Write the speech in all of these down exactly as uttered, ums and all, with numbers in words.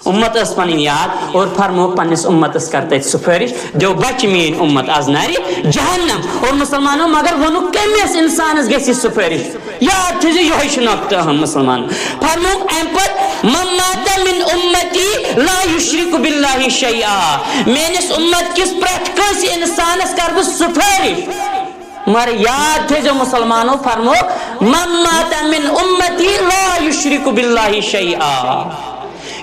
امت ٲس پنٕنۍ یاد اور فرمووُکھ پننِس امتس کر تتہِ سفٲرِش، دیو بچہِ میٲنۍ امت از نارِ جہنم۔ اور مسلمانو، مگر ووٚنُکھ کٔمِس انسانس گژھِ یہِ سفٲرِش؟ یاد تھٲیزیو، یِہوٚے چھُ نۄقطہٕ اہم مسلمان۔ فرمووُکھ امہِ پتہٕ، "من مات من امتی لا یشرک باللہ شیئا"، میٲنِس امت کِس پرٛٮ۪تھ کٲنٛسہِ انسانس کرٕ بہٕ سفٲرِش۔ مگر یاد تھٲیزیو مسلمانو، فرمووُکھ، "من مات من امتی لا یشرک باللہ شیئا"۔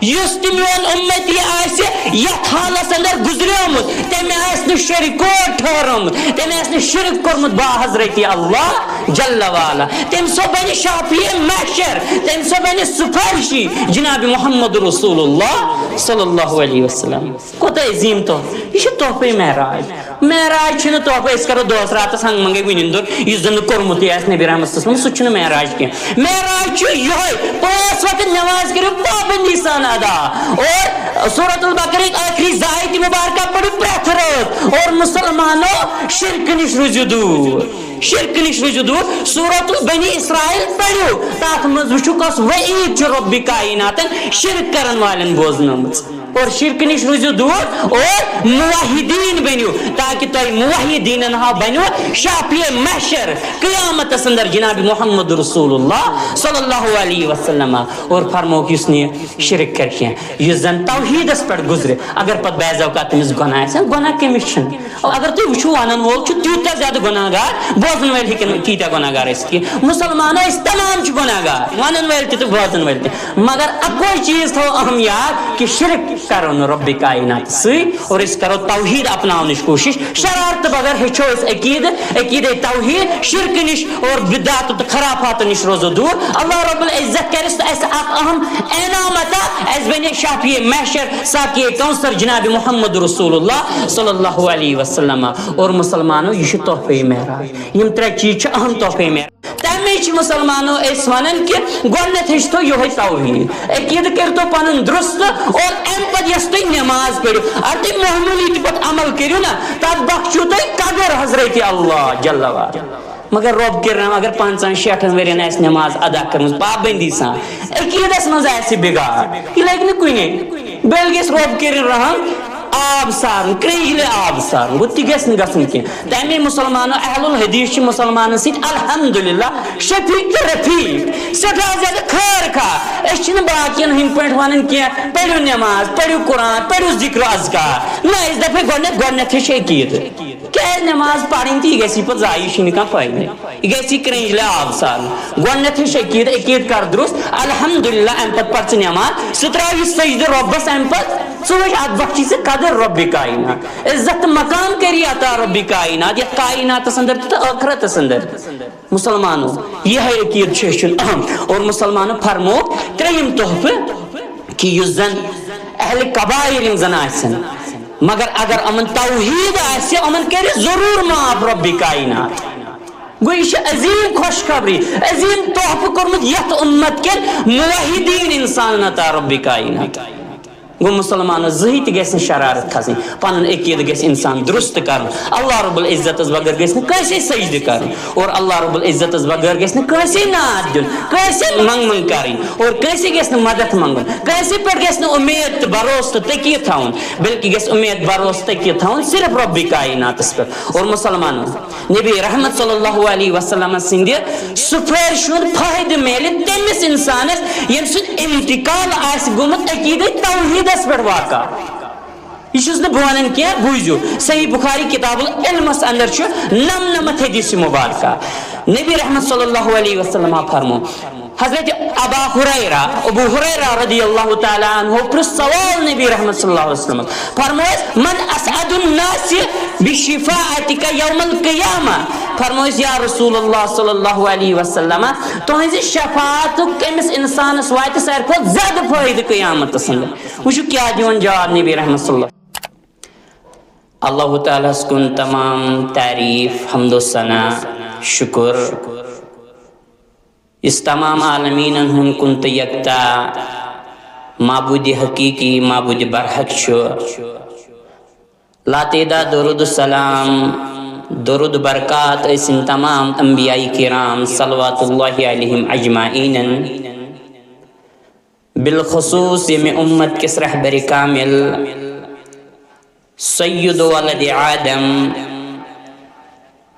یُس تہِ میون امتی آسہِ یتھ حالس اندر گزریومُت، تٔمۍ آسہِ نہٕ شریکو ٹھہرٲومُت، تٔمۍ آسہِ نہٕ شرک کوٚرمُت با حضرت اللہ جل وعلا۔ تٔمۍ سُہ بنہِ شافی محشر، تٔمۍ سُہ بنہِ سفارشی جناب محمد رسول اللہ صلی اللہ علیہ وسلم۔ کوتاہ عظیم تحفہٕ! یہِ چھُ تحفے معراج۔ معراج چھُنہٕ تحفہٕ أسۍ کرو دۄہس راتس ہنگ منگے وٕنِن دُر، یُس زن نہٕ کوٚرمُتٕے آسہِ نبی رحمت صلی اللہ علیہ وسلم، سُہ چھُنہٕ معراج کینٛہہ۔ معراج چھُ یِہوٚے، پانٛژھ وقت نماز کٔرِو پابندی سان ادا، اور سورۃ البقرہ ٲخری زٕ آیتہِ مبارکہ پٔرِو پرٛٮ۪تھ رٲژ، اور مسلمانو، شرکہٕ نِش روٗزِو دوٗر۔ شرکہٕ نِش روٗزِو دوٗر۔ سورۃ البنی اسرائیل پٔرِو، تَتھ منٛز وٕچھِو کۄس وعیٖد چھِ رۄبِ کائناتن شرک کرن والٮ۪ن بوزنٲومٕژ۔ اور شرکہٕ نِش روٗزِو دوٗر اور موحدیٖن بٔنِو، تاکہِ تۄہہِ موحدیٖنن ہاو بٔنِو شافی محشر قیامتس اندر جناب محمد رسول اللہ صلی اللہ علیہ وسلم۔ اور فرمووُکھ یُس نہٕ یہِ شرک کرِ کینٛہہ، یُس زن توحیٖدس پٮ۪ٹھ گُزرِ، اگر پتہٕ بعض اوقات تٔمِس گۄناہ آسہِ، گۄناہ کٔمِس چھُنہٕ؟ اگر تُہۍ وٕچھِو، ونن وول چھُ تیوٗتاہ زیادٕ گۄناہ گار، بوزن وٲلۍ ہیٚکن نہٕ تیٖتیٛاہ گۄناہ گار ٲسِتھ کینٛہہ۔ مسلمانو، أسۍ تمام چھِ گۄناہ گار، ونن وٲلۍ تہِ تہٕ بوزن وٲلۍ تہِ۔ مگر اکوے چیٖز تھاوو اہم یاد کہِ شرک کرو نہٕ رۄبِ کائنات سۭتۍ اور أسۍ کرو توحیٖد اپناونٕچ کوٗشِش۔ شرارتہٕ بغٲر ہیٚچھو أسۍ عقیٖدٕ، عقیٖدے توحیٖد، شرکہٕ نِش اور بدعت تہٕ خرافاتو نِش روزو دوٗر۔ اللہ رب العزت کرِ سُہ اَسہِ اکھ اہم انعام عطا، اَسہِ بنہِ شافی محشر، ساقی کوثر جناب محمد رسول اللہ صلی اللہ علیہ وسلم۔ اور مسلمانو، یہِ چھُ تحفے معراج۔ یِم ترٛےٚ چیٖز چھِ اہم تحفے معراج۔ تَمے چھِ مسلمانو أسۍ وَنان کہِ گۄڈٕنٮ۪تھ ہیٚچھتو یِہوٚے توحیٖد، عقیٖدٕ کٔرۍتو پَنُن درُست، اور اَمہِ پَتہٕ یۄس تُہۍ نٮ۪ماز پٔرِو، اگر تُہۍ معموٗلی تہِ پٲٹھۍ عمل کٔرِو نا، تَتھ بخشِو تُہۍ قدر حضرت اللہ جل وعلا۔ مگر رۄب کٔرِنۍ اگر پنٛژاہَن شیٹھَن ؤرِین آسہِ نٮ۪ماز ادا کٔرمٕژ پابندی سان، عقیٖدَس منٛز آسہِ بِگاڑ، یہِ لَگہِ نہٕ کُنے۔ بٔلۍ گژھِ رۄب کٔرِنۍ رحم، آب سارُن، کرٛنٛجلہِ آب سارُن، گوٚو تہِ گژھِ نہٕ گژھُن کینٛہہ۔ تَمے مسلمانو، اہل الحدیث چھِ مسلمانن سۭتۍ الحمدللہ شفیق تہٕ رفیق، سٮ۪ٹھاہ زیادٕ خٲر خواہ۔ أسۍ چھِنہٕ باقین ہٕنٛدۍ پٲٹھۍ وَنان کینٛہہ، پٔرِو نٮ۪ماز، پٔرِو قرآن، پٔرِو ذِکر و اذکار۔ نہ، أسۍ دَپو گۄڈٕنٮ۪تھ، گۄڈٕنٮ۪تھٕے چھِ عقیٖدٕ۔ کیٛازِ نٮ۪ماز پَرٕنۍ تہٕ یہِ گژھِ پَتہٕ ضایع، یہِ چھِنہٕ کانٛہہ فٲیدٕ۔ یہِ گژھِ یہِ کرٛنٛجلہِ آب سارُن۔ گۄڈٕنٮ۪تھٕے چھِ عقیٖدٕ، عقیٖدٕ کر درُست، الحمدللہ، اَمہِ پَتہٕ پَر ژٕ نٮ۪ماز، ژٕ ترٛاو یہِ سجدٕ رۄبَس، اَمہِ پَتہٕ ژٕ وٕچھ، اَتھ بخشی ژٕ قدر رۄبِ کائنات۔ عزت تہٕ مقام کری عطا رۄبِ کائنات، یَتھ کائناتَس اندر تہِ تہٕ ٲخرتَس اندر تہِ۔ مسلمانو، یِہوٚے عقیٖدٕ چھُ ہیٚچھُن اہم۔ اور مسلمانو فرموو ترٛیٚیِم تحفہٕ کہِ یُس زَن اہلِ کبائر یِم زَن آسن، مگر اگر یِمَن توحیٖد آسہِ، یِمَن کَرِ ضروٗر معاف رۄبِ کائنات۔ گوٚو، یہِ چھِ عظیٖم خوشخبری، عظیٖم تحفہٕ کوٚرمُت یَتھ اُمت کٮ۪ن موحدیٖن اِنسانَن عطا رۄبِ کائنات۔ گوٚو، مسلمانَس زٕہٕے تہِ گژھِ نہٕ شرارت کھسٕنۍ، پَنُن عقیٖدٕ گژھِ اِنسان درُست کَرُن۔ اللہ رب العزتَس بغٲر گژھِ نہٕ کٲنٛسے سجدٕ کَرُن اور اللہ رب العزتَس بغٲر گژھِ نہٕ کٲنٛسے نعت دیُن، کٲنٛسے منٛگ منٛگ کَرٕنۍ اور کٲنٛسے گژھِ نہٕ مدد منٛگُن، کٲنٛسے پٮ۪ٹھ گژھِ نہٕ اُمید تہٕ بھروسہٕ تہٕ تکیہِ تھاوُن، بلکہِ گژھِ اُمید، بھروسہٕ، تکیہِ تھاوُن صرف رۄبِ کائناتَس پٮ۪ٹھ۔ اور مسلمانو، نبی رحمت صلی اللہ علیہ وسلم سٕنٛدِ سفٲرشہِ ہُنٛد فٲیدٕ میلہِ تٔمِس اِنسانَس، ییٚمہِ سُنٛد انتقال آسہِ گوٚمُت عقیٖدے توحیٖدَس پٮ۪ٹھ واقع۔ یہِ چھُس نہٕ بہٕ وَنان کینٛہہ، بوٗزِو، صحیح بخاری کتاب العلمَس اندر چھُ نَمنَمَتھ حدیث مبارکہ۔ نبی رحمت صلی اللہ علیہ وسلم فرمو، حضرت ابا ہریرہ، ابو ہریرہ رضی اللہ تعالیٰ عنہ پرٛژھ سوال نبی رحمت صلی اللہ علیہ وسلم۔ فرموس، "من اسعد الناس بشفاعتک یوم القیامہ؟" فرموس، "یا رسول اللہ صلی اللہ علیہ وسلم، تُہنٛزِ شفاعتُک کٔمِس اِنسانَس واتہِ ساروی کھۄتہٕ زیادٕ فٲیدٕ قیامتَس اندر؟" وٕچھِو کیٛاہ دِوان جواب نبی رحمت صلی اللہ۔ اللہ تعالیٰ ہَس کُن تمام تعریف، حمد و ثنا، شکر۔ یُس تمام عالمیٖنَن ہُنٛد کُن تہٕ یکتا معبوٗدِ حقیٖقی، معبوٗدِ برحق چھُ۔ لاتعداد درود و سلام، درود برکات ٲسِن تمام انبیاء کرام صلوات اللہ علیہم اجمعینن۔ بالخصوص ییٚمہِ اُمت کِس رہبرِ کامل، سید ولد آدم،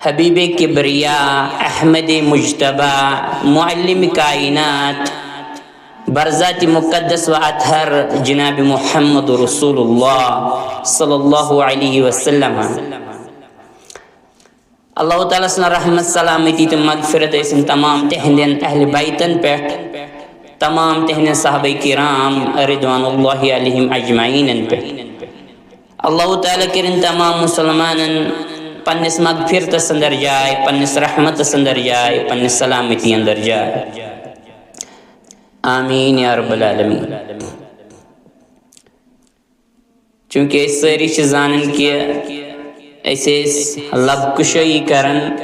حبیب کبریا، احمد مجتبی، معلم کائنات، برذات مقدس و اطہر جناب محمد رسول اللہ صلی اللہ علیہ وسلم۔ اللہ تعالیٰ سٕنٛز رحمت، سلامتی تہٕ مغفرت ٲسِن تمام تِہنٛدٮ۪ن اہل بیتن پٮ۪ٹھ، تمام تِہنٛدٮ۪ن صحابہ کرام رضوان اللہ علیہم اجمعینن پٮ۪ٹھ۔ اللہ تعالیٰ کٔرِن تمام مسلمانن پننِس مغفرتس اندر جاے، پننِس رحمتس اندر جاے، پننِس سلامتی اندر جاے۔ آمین یا رب العالمین۔ چونکہ أسۍ سٲری چھِ زانان کہِ أسۍ ٲسۍ لب کشٲیی کران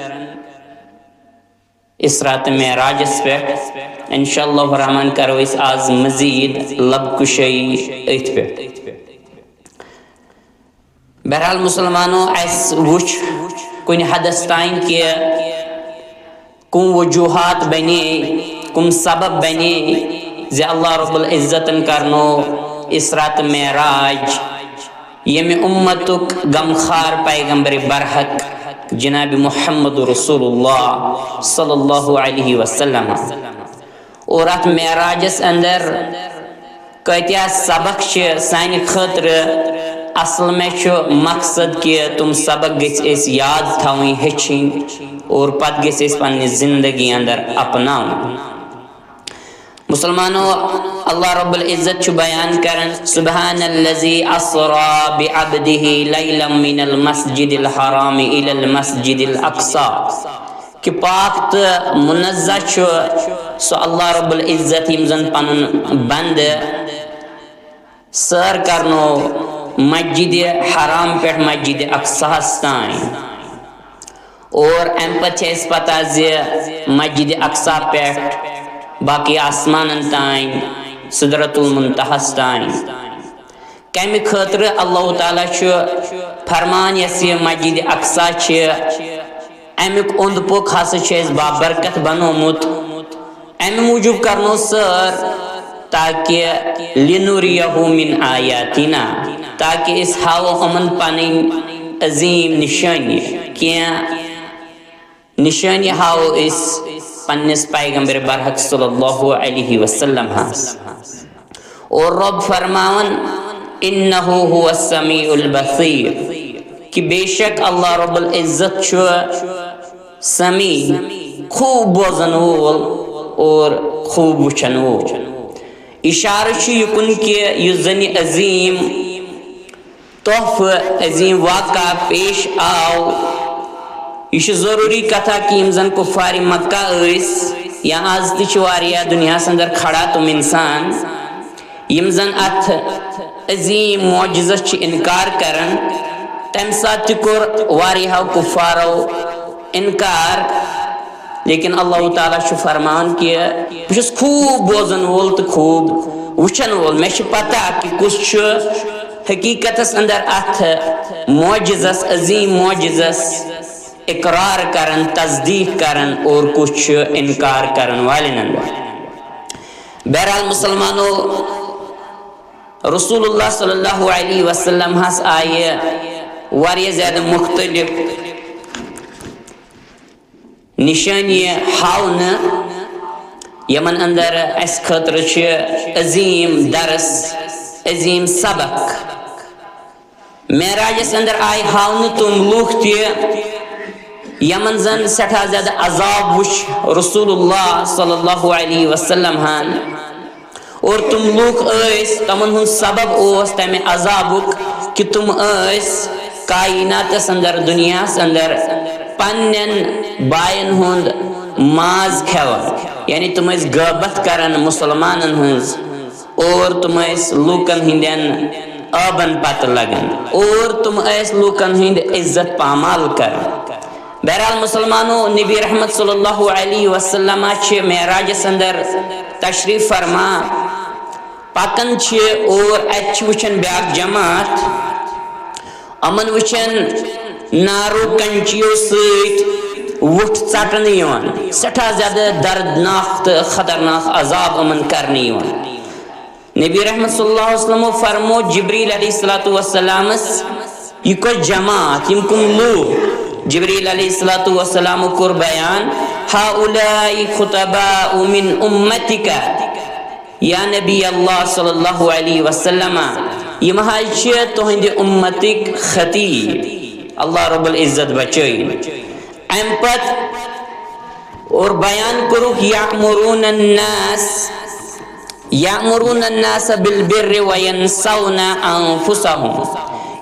اسراء تہٕ معراجس پٮ۪ٹھ۔ انشاءاللہ الرحمن کرو أسۍ آز مزید لب کشٲیی أتھۍ پٮ۪ٹھ۔ بہرحال مسلمانو، اسہِ وُچھ کُنہِ حدس تام کہِ کم وجوہات بنے، کم سبب بنے زِ اللہ رب العزتن کرنو اسراء تہٕ معراج ییٚمہِ اُمتُک غمخار پیغمبر برحق جناب محمد رسول اللہ صلی اللہ علیہ وسلم۔ اور اتھ معراجس اندر کۭتیاہ سبق چھِ سانہِ خٲطرٕ۔ اصل میں چھُ مقصد کہِ تِم سبق گٔژھۍ أسۍ یاد تھاوٕنۍ، ہیٚچھِنۍ اور پتہٕ گٔژھۍ أسۍ پننہِ زندگی اندر اپناوٕنۍ۔ مسلمانو، اللہ رب العزت چھُ بیان کران، سبحان الذی اسری بعبدہ لیلا من المسجد الحرام الی المسجد الاقصی، کہ پاک تہٕ منزہ چھُ سُہ اللہ رب العزت، یِم زن پنُن بندٕ سٲر کرنو مسجد حرام پٮ۪ٹھ مسجد اقصاہس تام۔ اور امہِ پتہٕ چھِ اسہِ پتہ زِ مسجد اقصی پٮ۪ٹھ باقی آسمانن تام، سدرۃ المنتہاہس تام۔ کمہِ خٲطرٕ اللہ تعالیٰ چھُ فرمان، یۄس یہِ مسجد اقصی چھِ، امیُک اوٚنٛد پوٚک ہسا چھُ اسہِ بابرکت بنومُت۔ امہِ موٗجوٗب کرنو سٲر، تاکہ لنریہ من آیاتنا، تاکہ أسۍ ہاوو یِمن پنٕنۍ عظیٖم نشٲنی۔ کینٛہہ نشٲنی ہاوو أسۍ پننِس پیغمبر برحق صلی اللہ علیہ وسلم ہس۔ اور رب فرماوان، انہ هو السمیع البصیر، کہ بے شک اللہ رب العزت چھُ سمیع، خوب بوزن وول اور خوب وچھن وول۔ اشارٕ چھُ یہِ کُن کہ یُس زن یہِ عظیٖم تحفہٕ، عظیٖم واقعہ پیش آو، یہِ چھُ ضروٗری کتھا کہ یِم زن کفار مکہ ٲسۍ یا آز تہِ چھِ واریاہ دُنیاہس اندر کھڑا تِم انسان، یِم زن اتھ عظیٖم معجزس چھِ انکار کران، تمہِ ساتہٕ تہِ کوٚر واریاہو کفارو انکار۔ لیکن اللہ تعالیٰ چھُ فرمان کہ بہٕ چھُس خوب بوزن وول تہٕ خوب وٕچھن وول۔ مےٚ چھِ پتہ کہ کُس چھُ حقیقتس اندر اتھ معجزس، عظیٖم معجزس اقرار کران، تصدیق کران اور کُس چھُ انکار کرن والٮ۪ن اندر۔ بہرحال مسلمانو، رسول اللہ صلی اللہ علیہ وسلم ہس آیہِ واریاہ زیادٕ مختلف نشٲنی ہاونہٕ، یِمن اندر اسہِ خٲطرٕ چھِ عظیٖم درس، عظیٖم سبق۔ معراجس اندر آیہِ ہاونہٕ تِم لوٗکھ تہِ، یِمن زن سٮ۪ٹھاہ زیادٕ عذاب وُچھ رسول اللہ صلی اللہ علیہ وسلم ہن۔ اور تِم لوٗکھ ٲسۍ، تِمن ہُنٛد سبب اوس تمہِ عذابُک کہِ تِم ٲسۍ کائناتس اندر، دُنیاہس اندر پننٮ۪ن باین ہُنٛد ماز کھٮ۪وان، یعنی تِم ٲسۍ غٲبت کران مسلمانن ہٕنٛز، اور تِم ٲسۍ لوٗکن ہٕنٛدٮ۪ن عٲبن پتہٕ لگان، اور تِم ٲسۍ لوٗکن ہٕنٛدۍ عزت پامال کران۔ بہرحال مسلمانو، نبی رحمت صلی اللہ علیہ وسلم چھِ معراجس اندر تشریف فرما، پکان چھِ اور اتہِ چھِ وٕچھان بیاکھ جماعت، یِمن وٕچھان نارو کنچیو سۭتۍ وُٹھ ژٹنہٕ یِوان، سٮ۪ٹھاہ زیادٕ دردناک تہٕ خطرناک عذاب یِمن کرنہٕ یِوان۔ نبی رحمت صلی اللہ علیہ وسلم فرمو جبریل علیہ الصلوۃ والسلامس، یہ کۄس جماعت، یم کم لوگ؟ جبریل علیہ الصلوۃ والسلام کوٚر بیان، ہؤلاء خطباء من امتک، یا نبی اللہ صلی اللہ علیہ وسلم، یم حظ چھ تہندِ امتک خطیب۔ اللہ رب العزت بچٲیِن۔ امہِ پتہٕ اور بیان کوٚرُکھ، یأمرون الناس، یأمرون الناس بالبر وینسون انفسهم۔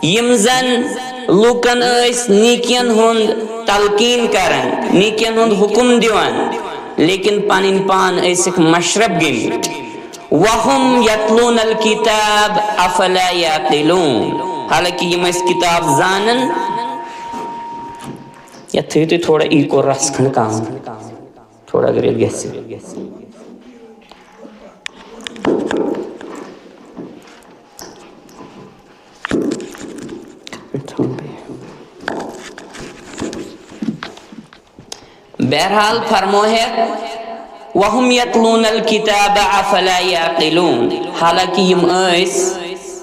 یم زن لوکن ٲسۍ نیکین ہُنٛد تلقین کران، نیکین ہُنٛد حکم دِوان، لیکن پنٕنۍ پان ٲسِکھ مشرف گٔمٕتۍ۔ وهم یتلون الکتاب افلا یعقلون۔ حالانکہ یم ٲسۍ کتاب زانان۔ یتھ تھٲیِو تُہۍ تھوڑا ایٖکو رژھ کھنٛڈ کم۔ تھوڑا اگر یتھ گژھِ۔ بہرحال فرمو ہے، وهم یتلون الکتاب افلا یعقلون۔ حالانکہ یم ٲسۍ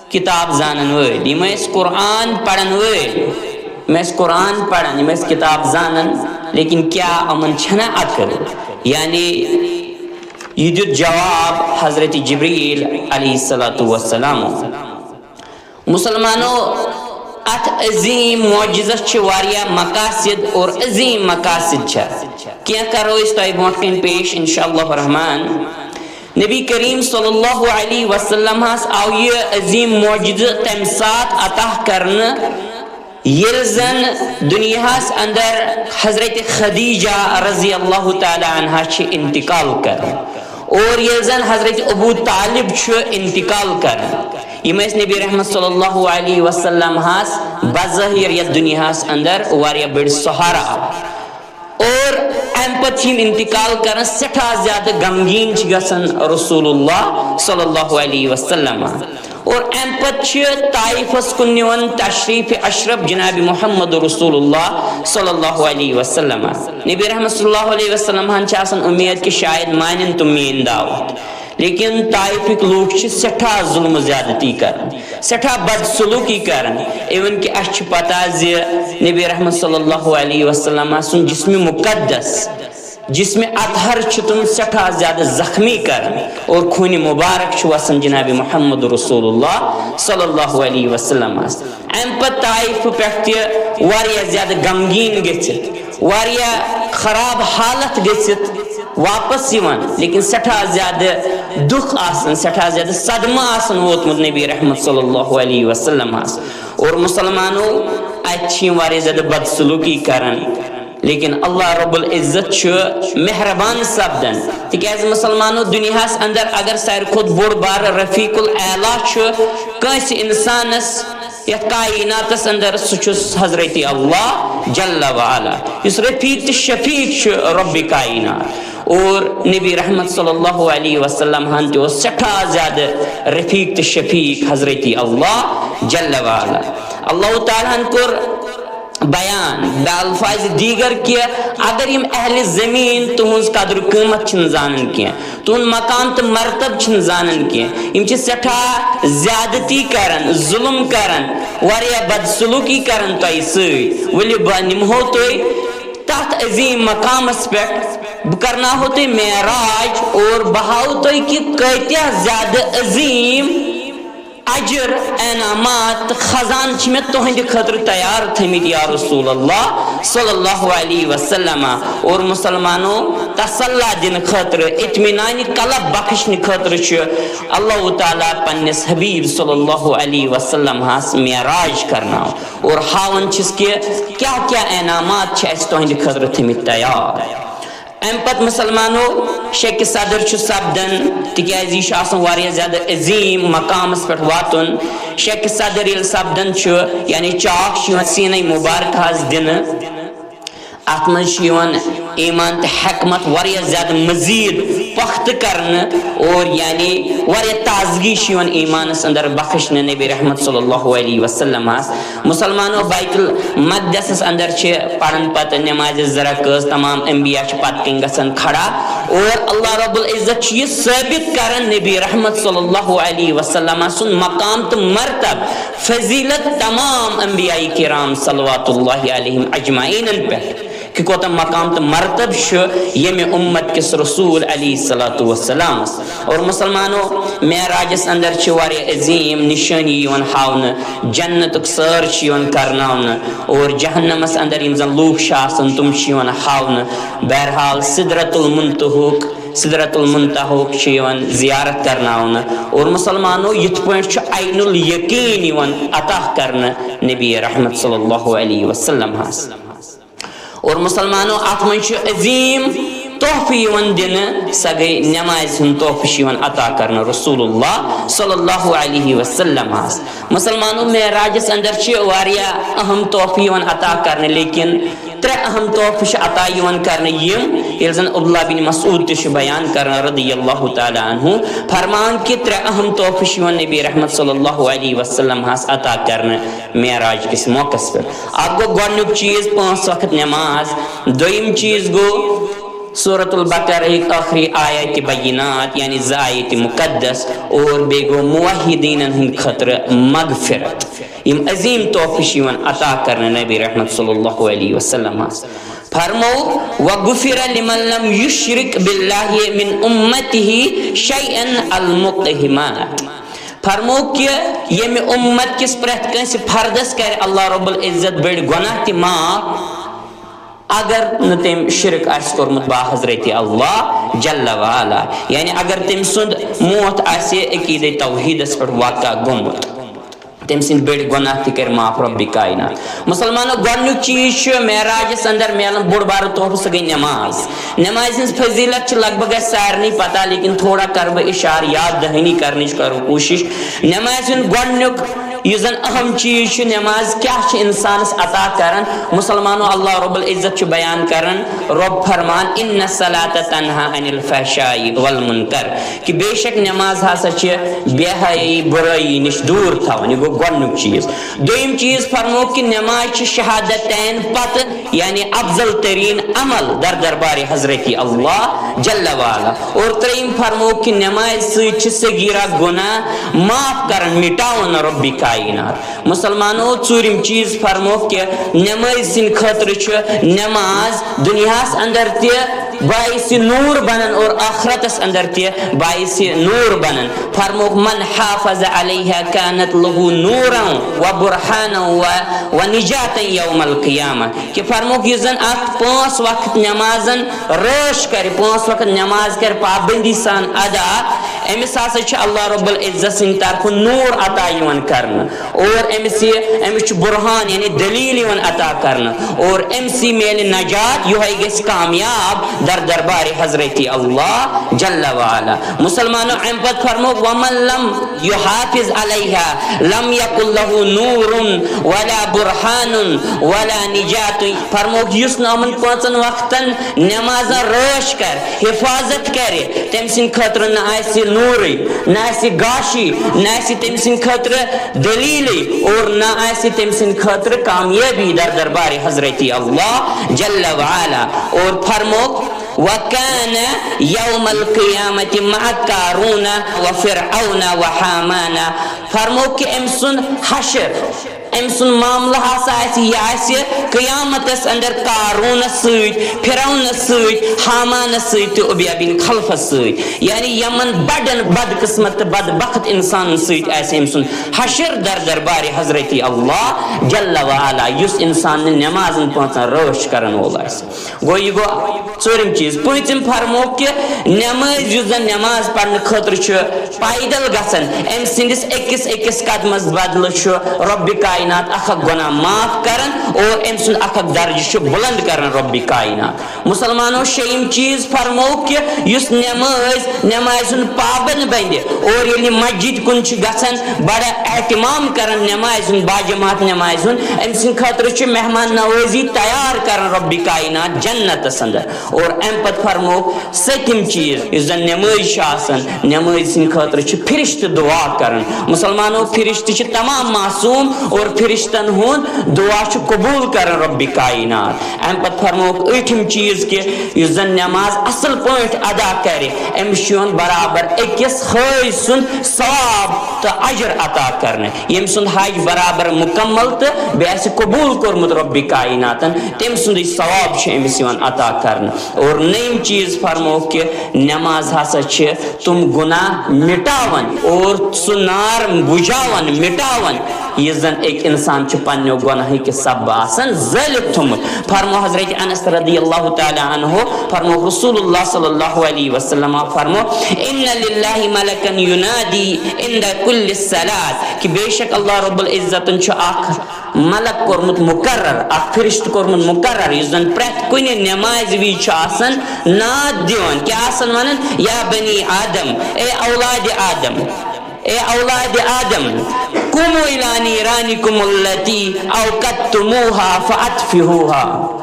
کتاب زانن وٲلۍ، یم ٲسۍ قرآن پرن وٲلۍ، یم ٲسۍ قرآن پران، یم ٲسۍ کتاب زانان، لیکن کیا یمن چھنا عقل؟ یعنی یہ دیُت جواب حضرت جبریل علیہ الصلوۃ والسلام۔ مسلمانو، اتھ عظیم معجزس چھِ واریاہ مقاصد اور عظیم مقاصد چھِ۔ کینٛہہ کرو أسۍ تۄہہِ برونٛٹھ کَنہِ پیش انشاءاللہ الرحمن۔ نبی کریم صلی اللہ علیہ وسلم ہس آو یہِ عظیم معجزٕ تمہِ ساتہٕ عطا کرنہٕ، ییٚلہِ زن دُنیاہس اندر حضرت خدیجہ رضی اللہ تعالی عنہا چھِ انتقال کران اور ییٚلہِ زن حضرت ابو طالب چھُ انتقال کران۔ یِم ٲسۍ نبی رحمت صلی اللہ علیہ وسلم ہس بظٲہر یتھ دُنیاہس اندر واریاہ بٔڑۍ سہارا۔ اور امہِ پتہٕ چھِ یِم انتقال کران، سٮ۪ٹھاہ زیادٕ غمگیٖن چھِ گژھان رسول اللہ صلی اللہ علیہ وسلم۔ اور امہِ پتہٕ چھِ طائفس کُن نِوان تشریف اشرف جناب محمد رسول اللہ صلی اللہ علیہ وسلم۔ نبی رحمت صلی اللہ علیہ وسلم ہن چھِ آسان امید کہ شاید مانن تِم میٲنۍ دعوت۔ لیکن طائفٕکۍ لوٗکھ چھِ سٮ۪ٹھاہ ظلم و زیادتی کران، سٮ۪ٹھاہ بدسلوٗکی کران۔ Even کہ اسہِ چھِ پتہ زِ نبی رحمت صلی اللہ علیہ وسلم سُنٛد جسم مقدس، جسم اطہر چھِ تِم سٮ۪ٹھاہ زیادٕ زخمی کران اور خوٗنہِ مبارک چھُ وسان جناب محمد رسول اللہ صلی اللہ علیہ وسلمس۔ امہِ پتہٕ طائفہٕ پٮ۪ٹھ تہِ واریاہ زیادٕ غمگیٖن گٔژھِتھ، واریاہ خراب حالت گٔژھِتھ واپس یِوان، لیکن سٮ۪ٹھاہ زیادٕ دُکھ آسان، سٮ۪ٹھاہ زیادٕ صدمہٕ آسان ووتمُت نبی رحمت صلی اللہ علیہ وسلمس۔ اور مسلمانو، اتہِ چھِ یِم واریاہ زیادٕ بدسلوٗکی کران، لیکن اللہ رب العزت چھُ مہربان سپدان۔ تِکیازِ مسلمانو، دُنیاہس اندر اگر ساروی کھۄتہٕ بوٚڑ بارٕ رفیق الاعلیٰ چھُ کٲنٛسہِ انسانس یتھ کائناتس اندر، سُہ چھُ حضرت اللہ جل وعلا، یُس رفیق تہٕ شفیق چھُ رب کائنات۔ اور نبی رحمت صلی اللہ علیہ وسلم ہن تہِ اوس سٮ۪ٹھاہ زیادٕ رفیق تہٕ شفیق حضرت اللہ جل وعلا۔ اللہ تعالیٰ ہن کوٚر بیان بالفاظ دیگر کہ اگر یِم اہل زمین تُہنٛز قدر قۭمت چھِنہٕ زانان کینٛہہ، تُہُنٛد مقام تہٕ مرتب چھِنہٕ زانان کینٛہہ، یِم چھِ سٮ۪ٹھاہ زیادتی کران، ظلم کران، واریاہ بدسلوٗکی کران تۄہہِ سۭتۍ، ؤلِو بہٕ نِمہو تُہۍ تتھ عظیم مقامس پٮ۪ٹھ، بہٕ کرناوہو تُہۍ معراج اور بہٕ ہاوو تۄہہِ کہِ کۭتیاہ زیادٕ عظیم اجر، انعامات تہٕ خزانہٕ چھِ مےٚ تُہنٛدِ خٲطرٕ تیار تھٲمٕتۍ یا رسول اللہ صلی اللہ علیہ وسلم۔ اور مسلمانو، تسلا دِنہٕ خٲطرٕ، اطمینان قلب بخشنہٕ خٲطرٕ چھُ اللہ تعالیٰ پننِس حبیب صلی اللہ علیہ وسلم ہس معراج کرناوان اور ہاوان چھِس کہِ کیاہ کیاہ انعامات چھِ اسہِ تُہنٛدِ خٲطرٕ تھٲمٕتۍ تیار۔ امہِ پتہٕ مسلمانو، شکہِ صدر چھُ سپدان، تِکیازِ یہِ چھُ آسان واریاہ زیادٕ عظیم مقامس پٮ۪ٹھ واتُن۔ شکہِ صدر ییٚلہِ سپدان چھُ، یعنی چاکھ چھُ یِوان سیٖنَے مبارکہس دِنہٕ۔ اتھ منٛز چھُ یِوان ایمان تہٕ حکمت واریاہ زیادٕ مزید پختہٕ کرنہٕ، اور یعنی واریاہ تازگی چھِ یِوان ایمانس اندر بخشنہٕ نبی رحمت صلی اللہ علیہ وسلم ہس۔ مسلمانو، بیت المقدسس اندر چھِ پران پتہٕ نمازِ زٕ رکٲژ، تمام انبیاء چھِ پتہٕ کنۍ گژھان کھڑا، اور اللہ رب العزت چھُ یہِ ثٲبت کران نبی رحمت صلی اللہ علیہ وسلم سُنٛد مقام تہٕ مرتب، فضیلت تمام انبیاء کرام صلوات اللہ علیہم اجمعینن پٮ۪ٹھ۔ کہ کوتاہ مقام تہٕ مرتب چھُ ییٚمہِ اُمت کِس رسول علیہ الصلوۃ والسلامس۔ اور مسلمانو، معراجس اندر چھِ واریاہ عظیم نشٲنی یِوان ہاونہٕ، جنتُک سٲر چھُ یِوان کرناونہٕ، اور جہنمس اندر یِم زن لوٗکھ چھِ آسان، تِم چھِ یِوان ہاونہٕ۔ بہرحال، سدرۃ المنتہُک، سدرۃ المنتہُک چھُ یِوان زیارت کرناونہٕ، اور مسلمانو، یِتھ پٲٹھۍ چھُ عین الیقین یِوان عطا کرنہٕ نبی رحمت صلی اللہ علیہ وسلم ہس۔ اور مسلمانو، اتھ منٛز چھُ عظیم تحفہٕ یِوان دِنہٕ، سۄ گٔے نمازِ ہُنٛد تحفہٕ چھُ یِوان عطا کرنہٕ رسول اللہ صلی اللہ علیہ وسلم ہس۔ مسلمانو، معراجس اندر چھِ واریاہ اہم تحفہٕ یِوان عطا کرنہٕ، لیکن ترٛےٚ اہم تحفہٕ چھِ عطا یِوان کرنہٕ، یِم ییٚلہِ زن عبداللہ بن مسعود تہِ چھُ بیان کران رضی اللہ تعالیٰ عنہ، فرمان کہِ ترٛےٚ اہم تحفہٕ چھِ یِوان نبی رحمت صلی اللہ علیہ وسلم ہس عطا کرنہٕ معراج کِس موقعس پٮ۪ٹھ۔ اکھ گوٚو گۄڈٕنیُک چیٖز، پانٛژھ وقت نماز۔ دوٚیِم چیٖز گوٚو سورۃ البقرہ ہٕکۍ ٲخری آیات بینات، یعنی زٕ آیات مقدس، اور بیٚیہِ گوٚو موحدیٖنن ہٕنٛدِ خٲطرٕ مغفرت۔ یِم عظیٖم تحفہٕ چھِ یِوان عطا کرنہٕ نبی رحمت صلی اللہ علیہ وسلمس۔ فرموو، "وغفر لمن لم یشرک باللہ من امتہ شیئا المقیمات۔" فرموو کہ ییٚمہِ اُمت کِس پرٛٮ۪تھ کٲنٛسہِ فردس کرِ اللہ رب العزت بٔڑۍ گۄناہ تہِ معاف، اگر نہٕ تٔمۍ شرک آسہِ کوٚرمُت با حضرت اللہ جل وعلا، یعنی اگر تٔمۍ سُنٛد موت آسہِ عقیدے توحیدس پٮ۪ٹھ واقع گوٚمُت، تٔمۍ سٕنٛدۍ بٔڑۍ گۄناہ تہِ کٔرۍ معاف رب کائنات۔ مسلمانو، گۄڈٕنیُک چیٖز چھُ معراجس اندر میلان بوٚڑ بارٕ تحفہٕ، سُہ گٔے نماز۔ نمازِ ہٕنٛز فضیلت چھِ لگ بگ اَسہِ سارنٕے پتہ، لیکن تھوڑا کرٕ بہٕ اشارٕ، یاد دہانی کرنٕچ کرو کوٗشش۔ نمازِ ہُنٛد گۄڈٕنیُک یُس زن اہم چیٖز چھُ، نماز کیٛاہ چھِ انسانس عطا کران؟ مسلمانو، اللہ رب العزت چھُ بیان کران، رب فرمان، "ان الصلاۃ تنہا عن الفحشاء والمنکر"، کہ بے شک نماز ہسا چھِ بے حیائی، برٲیی نِش دوٗر تھاوان۔ یہِ گوٚو گۄڈٕنیُک چیٖز۔ دوٚیِم چیٖز فرموو کہ نماز چھِ شہادتین پتہٕ یعنی افضل ترین عمل در دربار حضرت اللہ جل وعلا۔ اور ترٛیٚیِم فرموو کہ نماز سۭتۍ چھِ صغیرہ گناہ معاف کران، مٹاوان رب کائنات۔ مسلمانو، ژوٗرِم چیٖز فرموو کہ نماز سٕنٛدِ خٲطرٕ چھُ نماز دُنیاہس اندر تہِ باعث نور بنان اور آخرتس اندر تہِ باعث نور بنان۔ فرموو، "من حافظ علیہا کانت لہو نورا و برہانا و، و نجاتا یوم القیامہ"۔ کہ فرموو، یُس زن اتھ پانٛژھ وقت نمازن رٲچھ کرِ، پانٛژھ وقت نماز کرِ پابندی سان ادا، أمِس ہسا چھُ اللہ رب العزت سٕنٛدِ طرفہٕ نور عطا یِوان کرنہٕ۔ اور أمِس یہِ، أمِس چھُ برہان یعنی دلیل یِوان عطا کرنہٕ، اور أمِس یہِ میلہِ نجات، یِہوٚے گژھِ کامیاب در دربار حضرت اللہ جل وعلا۔ مسلمانو، اَمہِ پتہٕ فرموو، "ومن لم یحافظ علیہا لم یکن لہ نور ولا برہان ولا نجات"۔ فرموو، یُس نہٕ یِمن پانٛژن وقتن نمازن رٲچھ کرِ، حفاظت کرِ، تٔمۍ سٕنٛدِ خٲطرٕ نہ آسہِ نورٕے، نہ آسہِ گاشی، نہ آسہِ تٔمۍ سٕنٛدِ خٲطرٕ دلیلٕے، اور نہ آسہِ تٔمۍ سٕنٛدِ خٲطرٕ کامیٲبی در دربار حضرت اللہ جل وعلا۔ اور فرموو، "وکان یوم القیامت مع قارون و فرعون و ہامان"۔ فرموو کہ أمۍ سُنٛد حشر، أمۍ سُنٛد معاملہٕ ہسا آسہِ، یہِ آسہِ قیامتس اندر قارونس سۭتۍ، فرعونس سۭتۍ، ہامانس سۭتۍ تہٕ ابی بن خلفس سۭتۍ۔ یعنی یِمن بڑٮ۪ن بدقسمت تہٕ بدبخت انسانن سۭتۍ آسہِ أمۍ سُنٛد حشر در دربار حضرت اللہ جل وعلا، یُس انسان نہٕ نمازن پانٛژن رٲچھ کرن وول آسہِ۔ گوٚو، یہِ گوٚو ژوٗرِم چیٖز۔ پوٗنٛژِم فرموو کہِ نمٲزۍ، یُس زن نماز پرنہٕ خٲطرٕ چھُ پیدل گژھان، أمۍ سٕنٛدِس أکِس أکِس قدمس بدلہٕ چھُ رۄبِ کائنات اکھ اکھ گۄناہ معاف کران اور أمۍ سُنٛد اکھ اکھ درجہٕ چھُ بُلند کران رۄبِ کائنات۔ مسلمانو، شیٚیِم چیٖز فرموو کہِ یُس نماز، نمازِ ہُنٛد پابند بنہِ اور ییٚلہِ مسجد کُن چھُ گژھان، بڑٕ اہتمام کران نمازِ ہُنٛد، باجماعت نمازِ ہُنٛد، أمۍ سٕنٛدِ خٲطرٕ چھُ مہمان نوازی تیار کران رۄبِ کائنات جنتس اندر۔ اور امہِ پتہٕ فرموو سٔتِم چیٖز، یُس زن نمٲزۍ چھِ آسان، نمٲزۍ سٕنٛدِ خٲطرٕ چھِ فرشتہٕ دُعا کران۔ مسلمانو، فرشتہٕ چھِ تمام معصوم اور فرشتن ہُنٛد دُعا چھُ قبوٗل کران رۄبِ کائنات۔ امہِ پتہٕ فرمووُکھ ٲٹھِم چیٖز کہِ یُس زن نماز اصل پٲٹھۍ ادا کرِ، أمِس چھُ یِوان برابر أکِس حٲج سُنٛد ثواب تہٕ اجر عطا کرنہٕ۔ ییٚمۍ سُنٛد حج برابر مُکمل تہٕ بیٚیہِ آسہِ قبوٗل کوٚرمُت رۄبِ کائناتن، تٔمۍ سُنٛدٕے ثواب چھُ أمِس یِوان عطا کرنہٕ۔ اور نٔیِم چیٖز فرمووُکھ کہِ نماز ہسا چھِ تِم گناہ مٹاوان اور سُہ نار بجاوان، مٹاوان، یُس زن أکۍ انسان چھُ پننیو گۄناہو کہِ سببہٕ آسان زٲلِتھ تھوٚمُت۔ فرمو حضرت انس رضی اللہ تعالیٰ عنہ، فرمو رسول اللہ صلی اللہ علیہ وسلم فرمو، ان للہ ملکا ینادی عند کل صلاۃ، کہ بے شک اللہ رب العزتن چھُ اکھ ملک کوٚرمُت مقرر، اکھ فرشتہٕ کوٚرمُت مقرر، یُس زن پرٛٮ۪تھ کُنہِ نمازِ وِزِ چھُ آسان ناد دِوان۔ کیٛاہ آسان ونان؟ یا بنی آدم، اے اولاد آدم، اے اولاد آدم، قوموا الی نیرانکم التی اوقدتموها فاطفئوها۔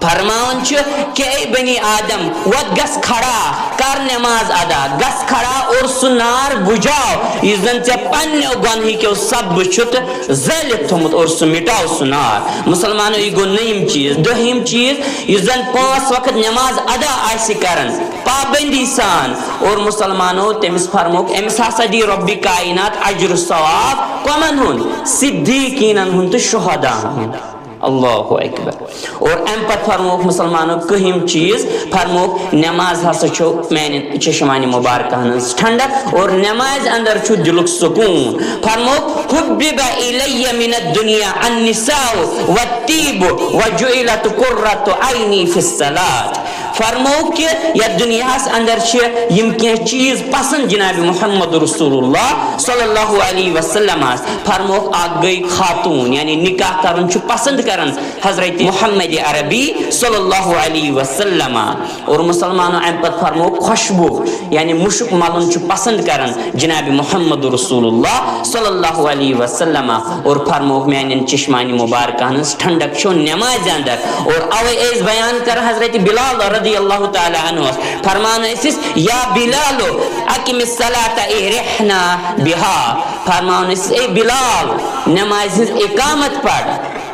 فرماوان چھُ کہ اے بنی آدم، وۄتھ گژھ کھڑا، کر نماز ادا، گژھ کھڑا اور سُہ نار بجاو، یُس زن ژےٚ پننیو گۄنہٕکیو سببہٕ چھُتھ زٲلِتھ تھوٚمُت اور سُہ مٹاو سُہ نار۔ مسلمانو، یہِ گوٚو نٔیِم چیٖز۔ دٔہِم چیٖز، یُس زن پانٛژھ وقت نماز ادا آسہِ کران پابندی سان، اور مسلمانو، تٔمِس فرمووُکھ، أمِس ہسا دی رۄبِ کائنات اجر و ثواب۔ کۄمن ہُنٛد؟ صدیقیٖنن ہُنٛد تہٕ شہداہن ہُنٛد۔ اللہ اکبر۔ اور امہِ پتہٕ فرمووُکھ مسلمانو کٔہِم چیٖز، فرمووُکھ، نماز ہسا چھو میانٮ۪ن چشمانِ مبارکہن ہٕنٛز ٹھنڈک اور نمازِ اندر چھُ دلُک سکوٗن۔ فرمووُکھ، حبب الی من الدنیا النساء والطیب وجعلت قرۃ عینی فی الصلاۃ۔ فرمووُکھ کہ یتھ دُنیاہس اندر چھِ یِم کینٛہہ چیٖز پسند جناب محمد رسول اللہ صلی اللہ علیہ وسلمس۔ فرمووُکھ، اکھ گٔے خاتون، یعنی نکاح کرُن چھُ پسند کران حضرت محمد عربی صلی اللہ علیہ وسلم۔ اور مسلمانو، امہِ پتہٕ فرمووُکھ خوشبو، یعنی مُشُک ملُن چھُ پسند کران جناب محمد رسول اللہ صلی اللہ علیہ وسلم۔ اور فرمووُکھ، میانٮ۪ن چشمانِ مبارکہن ہٕنٛز ٹھنڈک چھو نمازِ اندر۔ اور اوے ٲسۍ بیان کران حضرت بلال رضی اللہ تعالیٰ عنہ، فرمان ٲسِس، یا بلال، اقم الصلاۃ ارحنا بہا۔ فرمان ٲسِس، اے بلال، نمازِ ہٕنٛز اقامت پڑھ۔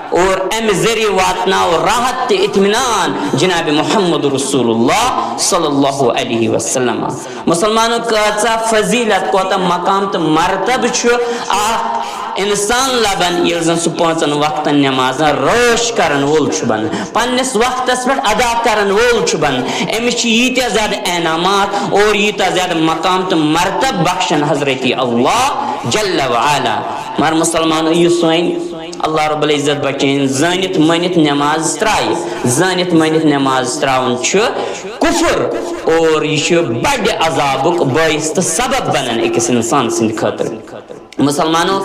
اور امہِ ذریعہ واتناو راحت تہٕ اطمینان جناب محمد رسول اللہ صلی اللہ علیہ وسلم۔ مسلمانو، کۭژاہ فضیلت، کوتاہ مقام تہٕ مرتبہ چھُ اکھ انسان لبان، ییٚلہِ زن سُہ پانٛژن وقتن نمازن رٲچھ کرن وول چھُ بنان، پننِس وقتس پٮ۪ٹھ ادا کرن وول چھُ بنان۔ أمِس چھِ ییٖتیٛاہ زیادٕ انعامات اور ییٖتیٛاہ زیادٕ مقام تہٕ مرتبہ بخشان حضرت اللہ جل وعلا۔ مگر مسلمانو، یُس وۄنۍ اللہ رب العزت بچٲیِن، زٲنِتھ مٲنِتھ نماز ترٛایہِ، زٲنِتھ مٲنِتھ نماز ترٛاوُن چھُ کفر، اور یہِ چھُ بڑِ عذابُک باعث تہٕ سبب بنان أکِس انسان سٕنٛدِ خٲطرٕ۔ مسلمانو،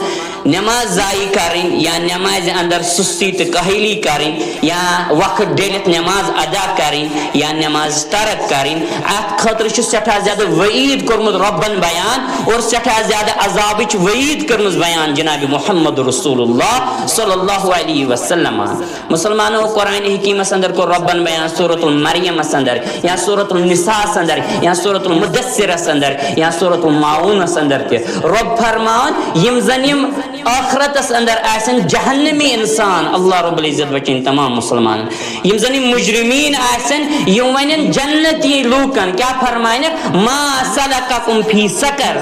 نماز ضایع کرٕنۍ یا نمازِ اندر سستی تہٕ کاہلی کرٕنۍ یا وقت ڈٔلِتھ نماز ادا کرٕنۍ یا نماز ترک کرٕنۍ، اتھ خٲطرٕ چھُ سٮ۪ٹھاہ زیادٕ وعید کوٚرمُت رۄبن بیان اور سٮ۪ٹھاہ زیادٕ عذابٕچ وعید کٔرمٕژ بیان جناب محمد رسول اللہ صلی اللہ علیہ وسلم۔ مسلمانو، قرآن حکیمس اندر کوٚر رۄبن بیان سورۃ المریمس اندر یا سورۃ النساءس اندر یا سورۃ المدثرس اندر یا سورۃ الماعونس اندر تہِ۔ رۄب فرماوان، یِم زن یِم ٲخرتس اندر آسن جہنمی انسان، اللہ رب العزت بچٲیِن تمام مسلمان، یِم زن یِم مجرمین آسن، یِم ونن جنتی لوٗکن، کیٛاہ فرماینکھ؟ ما سلککم فی سقر؟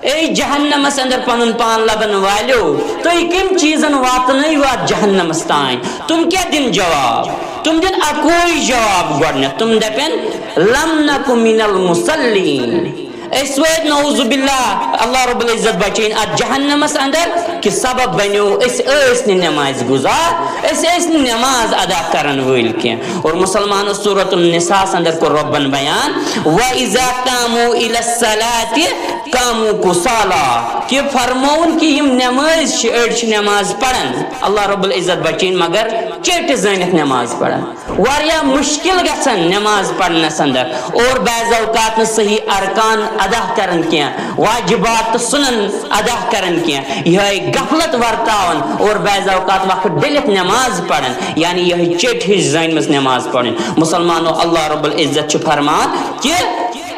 اے جہنمس اندر پنُن پان لبن والیو، تُہۍ کمہِ چیٖزن واتنٲیِو اتھ جہنمس تام؟ تِم کیٛاہ دِن جواب؟ تِم دِن اکوے جواب گۄڈنیتھ، تِم دپن، لم نک من المصلین۔ أسۍ وٲتۍ نعوذ باللہ، اللہ رب العزت بچٲیِن، اتھ جہنمس اندر، کہِ سبب بنیو أسۍ ٲسۍ نہٕ نماز گزار، أسۍ ٲسۍ نہٕ نماز ادا کرن وٲلۍ کینٛہہ۔ اور مسلمانو، سورۃ النساء اندر کوٚر رۄبن بیان، وَإِذَا قَامُوا إِلَى الصَّلَاةِ قَامُوا كُسَالَىٰ، کہِ فرمووُن کہِ یِم نمٲزۍ چھِ، أڑۍ چھِ نماز پران، اللہ رب العزت بچٲیِن، مگر چیٚٹھۍ زٲنِتھ نماز پران۔ واریاہ مشکل گژھان نماز پرنس اندر اور بعض اوقات نہٕ صحیح ارکان ادا کران کینٛہہ، واجبات تہٕ سنن ادا کران کینٛہہ۔ یِہوٚے غفلت ورتاوان اور بعض اوقات وقت ڈٔلِتھ نماز پران، یعنی یِہوٚے چیٚٹھۍ ہِش زٲنمٕژ نماز پرٕنۍ۔ مسلمانو، اللہ رب العزت چھُ فرمان کہِ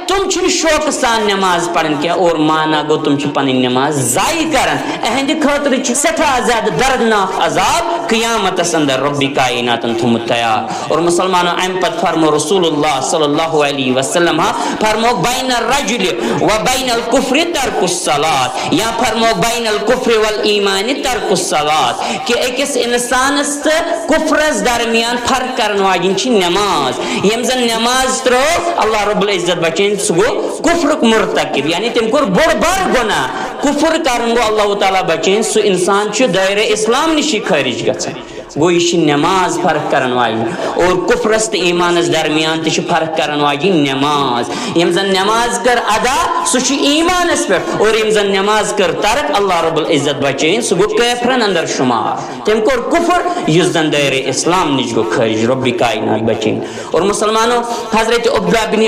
تِم چھِنہٕ شوقہٕ سان نماز پران کینٛہہ اور مانا گوٚو، تِم چھِ پنٕنۍ نماز ضایع کران۔ اہندِ خٲطرٕ چھُ سٮ۪ٹھاہ زیادٕ دردناک عذاب قیامتس اندر ربِ کائناتن تھوٚمُت تیار۔ اور مسلمانو، امہِ پتہٕ فرمو رسول اللہ صلی اللہ علیہ وسلم، ہا، فرمو، بین الرجل و بین الکفر ترک الصلاۃ، یا فرمو، بین الکفر والایمان ترک الصلاۃ، کہِ أکِس انسانس تہٕ کفرس درمیان فرق کرن واجِنۍ چھِ نماز۔ ییٚمۍ زن نماز ترٲو، اللہ رب العزت بچٲیِن، سُہ گوٚو کفرُک مرتکب، یعنی تٔمۍ کوٚر بوٚڑ بار گۄناہ۔ کفر کرن گوٚو، اللہ تعالیٰ بچٲیِن، سُہ انسان چھُ دٲیرٕ اسلام نِشی خٲرج گژھان۔ گوٚو، یہِ چھِ نماز فرق کرن واجِنۍ۔ اور کفرس تہٕ ایمانس درمیان تہِ چھِ فرق کرن واجِنۍ نماز۔ ییٚمۍ زن نماز کٔر ادا، سُہ چھُ ایمانس پٮ۪ٹھ، اور ییٚمۍ زن نماز کٔر ترک، اللہ رب العزت بچٲیِن، سُہ گوٚو کٲفرن اندر شمار۔ تٔمۍ کوٚر کفر، یُس زن دٲیرٕ اسلام نِش گوٚو خٲرج، ربِ کائنات بچٲیِن۔ اور مسلمانو، حضرت عقبہ بن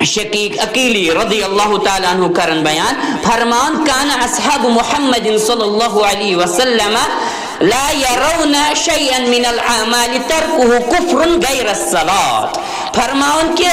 شقیق عقیلی رضی اللہ تعالیٰ عنہ کرن بیان، فرمان، کان اصحاب محمد صلی اللہ علیہ وسلم لا یرون شیئا من الاعمال ترکه کفر غیر الصلاۃ۔ فرماوان کہ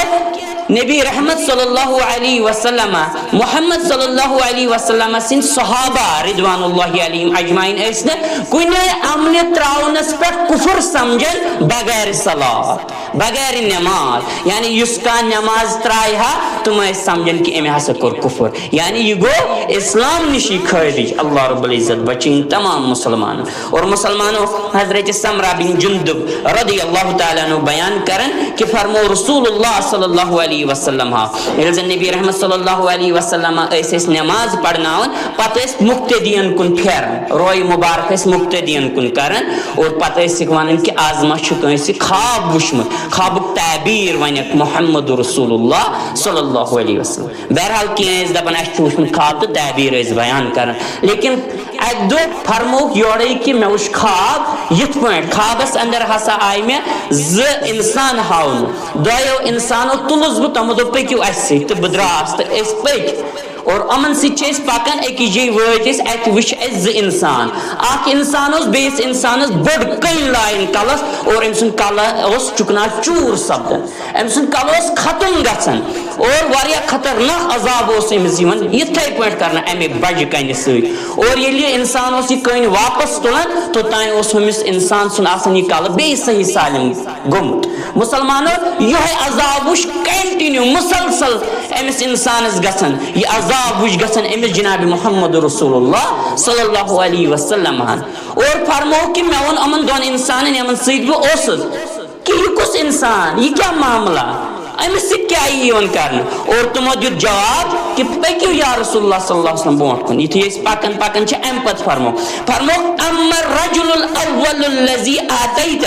نبی رحمت صلی اللہ علیہ وسلم، محمد صلی اللہ علیہ وسلم سٕنٛدۍ صحابہ رضوان اللہ علیہم اجمعین ٲسۍ نہٕ کُنے عملہِ ترٛاونس پٮ۪ٹھ کفر سمجھان بغیر صلات، بغیر نماز۔ یعنی یُس کانٛہہ نماز ترٛایہِ ہا، تِم ٲسۍ سمجھان کہ أمۍ ہسا کوٚر کفر، یعنی یہِ گوٚو اسلام نِشی خٲرج۔ اللہ رب العزت بچٲیِن تمام مسلمان۔ اور مسلمانو، حضرت سمرہ بن جندب رضی اللہ تعالیٰ عنہ بیان کران کہ فرمو رسول اللہ صلی اللہ علیہ وسلم ہا، ییٚلہِ زن نبی رحمت صلی اللہ علیہ وسلم ٲسۍ أسۍ نماز پرناوان، پتہٕ ٲسۍ مقتدین کُن پھیران، روے مبارک ٲسۍ مقتدین کُن کران، اور پتہٕ ٲسِکھ ونان کہ از ما چھُ کٲنٛسہِ خواب وُچھمُت، خوابُک تعبیر ونکھ محمد رسول اللہ صلی اللہ علیہ وسلم۔ بہرحال، کینٛہہ ٲسۍ دپان، اسہِ چھُ وُچھمُت خواب، تہٕ تعبیر ٲسۍ بیان کران۔ لیکن اکہِ دۄہ فرمووُکھ یورے کہِ مےٚ وُچھ خواب یِتھ پٲٹھۍ، خوابس اندر ہسا آیہِ مےٚ زٕ انسان ہاونہٕ۔ دۄیو انسانو تُلُس بہٕ، تِمو دوٚپ، پٔکِو اسہِ سۭتۍ، تہٕ بہٕ درٛاس تہٕ أسۍ پٔکۍ۔ اور یِمن سۭتۍ چھِ أسۍ پکان، أکِس جایہِ وٲتۍ أسۍ، اتہِ وُچھ اسہِ زٕ انسان۔ اکھ انسان اوس بیٚیِس انسانس بٔڑ کٔنۍ لایان کلس، اور أمۍ سُنٛد کلہٕ اوس چُکنا چوٗر سپدان۔ أمۍ سُنٛد کلہٕ اوس ختم گژھان اور واریاہ خطرناک عذاب اوس أمِس یِوان یِتھَے پٲٹھۍ کرنہٕ اَمہِ بجہِ کنہِ سۭتۍ۔ اور ییٚلہِ یہِ انسان اوس یہِ کٔنۍ واپس تُلان، توٚتام اوس ہُمِس انسان سُنٛد آسان یہِ کلہٕ بیٚیہِ صحیح سالم گوٚمُت۔ مسلمانو، یِہوٚے عذاب وٕچھ continue، مسلسل أمِس انسانس گژھان، یہِ عذاب وٕچھ گژھان أمِس جناب محمد رسول اللہ صلی اللہ علیہ وسلم ہن۔ اور فرموو کہِ مےٚ ووٚن یِمن دۄن انسانن یِمن سۭتۍ بہٕ اوسُس، کہ یہِ کُس انسان، یہِ کیٛاہ معاملہ، أمِس سۭتۍ کیٛاہ یی یِوان کرنہٕ؟ اور تِمو دیُت جواب کہ پٔکِو یا رسول اللہ صلی اللہ علیہ وسلم برونٛٹھ کُن۔ یُتھُے أسۍ پکان پکان چھِ، اَمہِ پتہٕ فرمو، فرمو، اما الرجل الاول الذی آتیت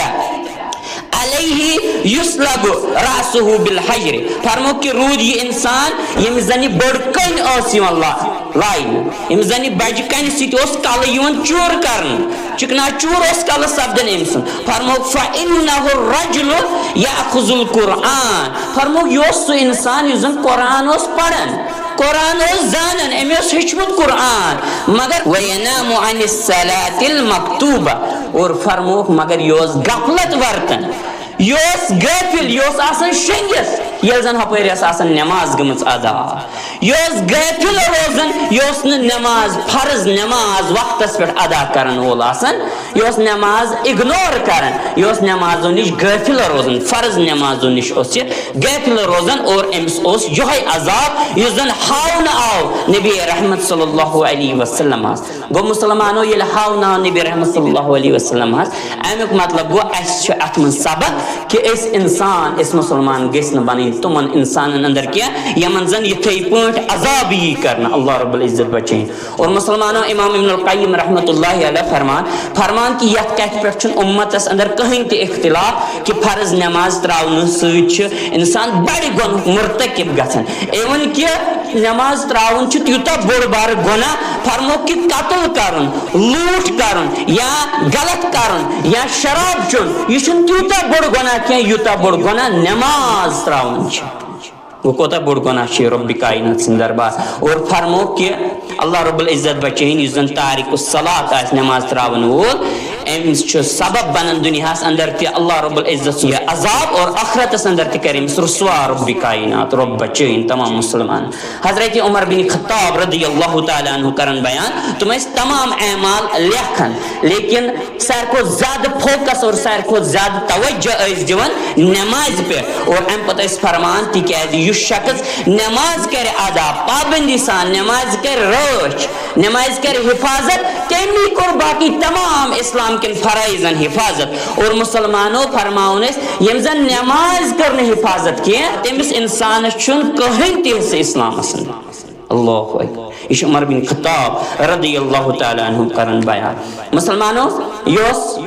علیہ یصلب رأسہ بالحجر۔ فرمو کہ روٗد یہِ انسان، ییٚمِس زن یہِ بٔڑ کٔنۍ ٲس یِوان لا-، لاینہٕ، ییٚمِس زن یہِ بجہِ کنہِ سۭتۍ اوس کلہٕ یِوان چوٗر کرنہٕ، چِکنا چوٗر اوس کلہٕ سپدان أمۍ سُنٛد۔ فرمووُکھ، فإنه الرجل یأخذ القرآن۔ فرمووُکھ، یہِ اوس سُہ انسان یُس زن قرآن اوس پران، قرآن اوس زانان، أمۍ اوس ہیوٚچھمُت قرآن، مگر وینام عن الصلاة المکتوبہ، اور فرمووُکھ، مگر یہِ اوس غفلت ورتان، یہِ اوس غٲفل، یہِ اوس آسان شۄنٛگِتھ، ییٚلہِ زن ہپٲرۍ ٲس آسان نماز گٔمٕژ ادا۔ یہِ اوس غٲفِل روزان، یہِ اوس نہٕ نٮ۪ماز، فرض نٮ۪ماز وقتس پٮ۪ٹھ ادا کرن وول آسان، یہِ اوس نٮ۪ماز اِگنور کران، یہِ اوس نٮ۪مازو نِش غٲفِل روزان، فرض نٮ۪مازو نِش اوس یہِ غٲفِل روزان اور أمِس اوس یِہوٚے عذاب یُس زن ہاونہٕ آو نبی رحمت صلی اللہ علیہ وسلمس۔ گوٚو مسلمانو، ییٚلہِ ہاونہٕ آو نبی رحمت صلی اللہ علیہ وسلمس، اَمیُک مطلب گوٚو اَسہِ چھُ اَتھ منٛز سبق کہِ أسۍ اِنسان، أسۍ مسلمان گٔژھۍ نہٕ بنٕنۍ تِمن انسانن اندر کینٛہہ یِمن زن یِتھے پٲٹھۍ عذاب یی کرنہٕ، اللہ رب العزت بچٲیِن۔ اور مسلمانو، امام ابن القیم رحمۃ اللہ علیہ فرمان، فرمان کہ یتھ کتھِ پٮ۪ٹھ چھُنہٕ امتس اندر کٕہٕنۍ تہِ اختلاف کہ فرض نماز تراونہٕ سۭتۍ چھُ انسان بڑِ گۄنہُک مرتکب گژھان۔ Even کہ نماز تراوُن چھُ تیوٗتاہ بوٚڑ بارٕ گۄناہ، فرموو کہ قتل کرُن، لوٗٹھ کرُن یا غلط کرُن یا شراب چیوٚن، یہِ چھُنہٕ تیوٗتاہ بوٚڑ گۄناہ کینٛہہ، یوٗتاہ بوٚڑ گۄناہ نماز تراوُن چھُ۔ گوٚو، کوٗتاہ بوٚڑ گۄناہ چھُ یہِ رۄبِ کاینات سٕنٛدِ دربار۔ اور فرموو کہِ اللہ رب العزت بچٲیِن، یُس زن تارک الصلات آسہِ، نماز تراون وول، أمِس چھُ سبب بنان دُنیاہس اندر تہِ اللہ رب العزت سُنٛد عذاب اور آخرتس اندر تہِ کرِ أمِس رسوا رۄبِ کاینات۔ رۄب بچٲیِن تمام مسلمان۔ حضرت عمر بن خطاب رضی اللہ تعالیٰ عنہ کران بیان، تِم ٲسۍ تمام اعمال لیکھان، لیکن ساروی کھۄتہٕ زیادٕ focus اور ساروی کھۄتہٕ زیادٕ توجہ ٲسۍ دِوان نمازِ پٮ۪ٹھ۔ اور امہِ پتہٕ ٲسۍ فرمان، تِکیازِ یُس شخص نماز کرِ ادا پابندی سان، نماز کرِ رٲچھ، نماز کرِ حفاظت، تٔمی کوٚر باقی تمام اسلام کٮ۪ن فرٲیضن حفاظت۔ اور مسلمانو، فرماوُن أسۍ، ییٚمۍ زن نماز کٔر نہٕ حفاظت کینٛہہ، تٔمِس انسانس چھُنہٕ کٕہٕنۍ تہِ حصہٕ اسلامس اندر۔ اللہ اکبر۔ یہِ چھُ عمر بن خطاب رضی اللہ تعالیٰ عنہ کران بیان۔ مسلمانو، یہِ اوس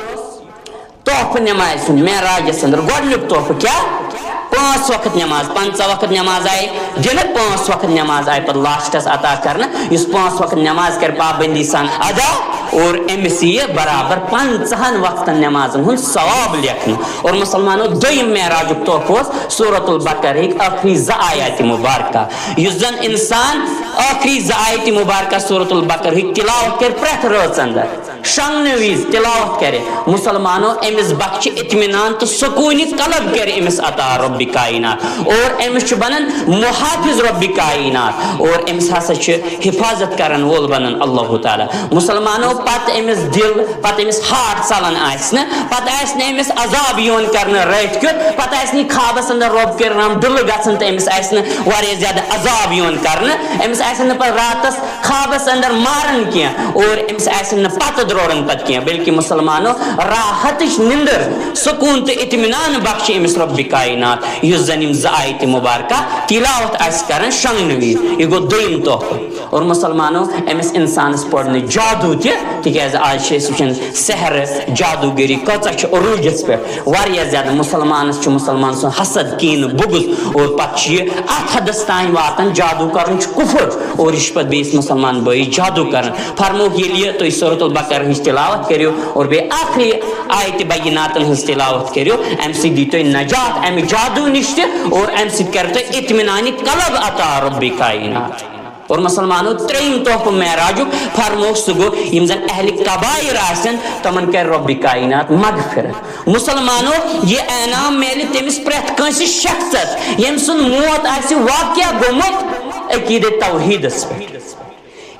تحفہٕ نمازِ ہُنٛد معراجس اندر گۄڈٕنیُک تحفہٕ کیٛاہ؟ پانٛژھ وقت نماز، پنٛژاہ وقت نماز آیہِ دِنہٕ، پانٛژھ وقت نماز آیہِ پتہٕ لاسٹس عطا کرنہٕ۔ یُس پانٛژھ وقت نماز کرِ پابندی سان ادا، اور أمِس یِیہِ برابر پنٛژاہن وقتن نمازن ہُنٛد ثواب لیکھنہٕ۔ اور مسلمانو، دوٚیِم معراجُک تحفہٕ اوس سورۃ البقرہٕکۍ ٲخری زٕ آیاتِ مبارکہ۔ یُس زن انسان ٲخری زٕ آیتِ مبارکہ سورۃ البقرہٕکۍ تلاوت کرِ پرٛٮ۪تھ رٲژ اندر، شۄنٛگنہٕ وِزِ تلاوت کرِ، مسلمانو، أمِس بخشِ اطمینان تہٕ سکوٗنِ قلب کرِ أمِس عطا رۄبِ کاینات، اور أمِس چھُ بنان محافظ رۄبِ کاینات، اور أمِس ہسا چھُ حفاظت کرن وول بنان اللہ تعالیٰ۔ مسلمانو، پتہٕ أمِس دل، پتہٕ أمِس heart ژلان آسہِ نہٕ، پتہٕ آسہِ نہٕ أمِس عذاب یِوان کرنہٕ رٲتۍ کیُتھ، پتہٕ آسہِ نہٕ یہِ خوابس اندر رۄب کٔرِنام دُلہٕ گژھان تہٕ أمِس آسہِ نہٕ واریاہ زیادٕ عذاب یِوان کرنہٕ، أمِس آسہِ نہٕ پتہٕ راتس خوابس اندر ماران کینٛہہ اور أمِس آسن نہٕ پتہٕ دوران پتہٕ کینٛہہ، بلکہ مسلمانو، راحتٕچ نندر، سکوٗن تہٕ اطمینان بخشہِ أمِس رۄبِ کاینات، یُس زن یِم زٕ آیتِ مبارکہ تلاوت آسہِ کران شۄنٛگنہٕ وِزِ۔ یہِ گوٚو دوٚیِم تحفہٕ۔ اور مسلمانو، أمِس انسانس پوٚر نہٕ جادو تہِ، تِکیازِ آز چھِ أسۍ وٕچھان سحر، جادوگری کۭژاہ چھِ عروٗجس پٮ۪ٹھ۔ واریاہ زیادٕ مسلمانس چھُ مسلمان سُنٛد حسد، کینہٕ، بغض، اور پتہٕ چھُ یہِ اتھ حدس تام واتان، جادو کرُن چھُ کفر، اور یہِ چھُ پتہٕ بیٚیِس مسلمان بٲیِس جادو کران۔ فرمووُکھ، ییٚلہِ یہِ تُہۍ سورۃ البقرہ ہٕنٛز تلاوت کٔرِو اور بیٚیہِ ٲخری آیتِ بیناتن ہٕنٛز تلاوت کٔرِو، امہِ سۭتۍ دی تُہۍ نجات امہِ جادو نِش تہِ، اور امہِ سۭتۍ کرِ تۄہہِ اطمینانِ قلب عطا رۄبِ کاینات۔ اور مسلمانو، ترٛیٚیِم تحفہٕ معراجُک فرمووُکھ، سُہ گوٚو یِم زن اہلِ کبائر آسن، تِمن کرِ رۄبِ کاینات مغفرت۔ مسلمانو، یہِ انعام میلہِ تٔمِس پرٛٮ۪تھ کٲنٛسہِ شخصس، ییٚمۍ سُنٛد موت آسہِ واقع گوٚمُت عقیدے توحیدس پٮ۪ٹھ۔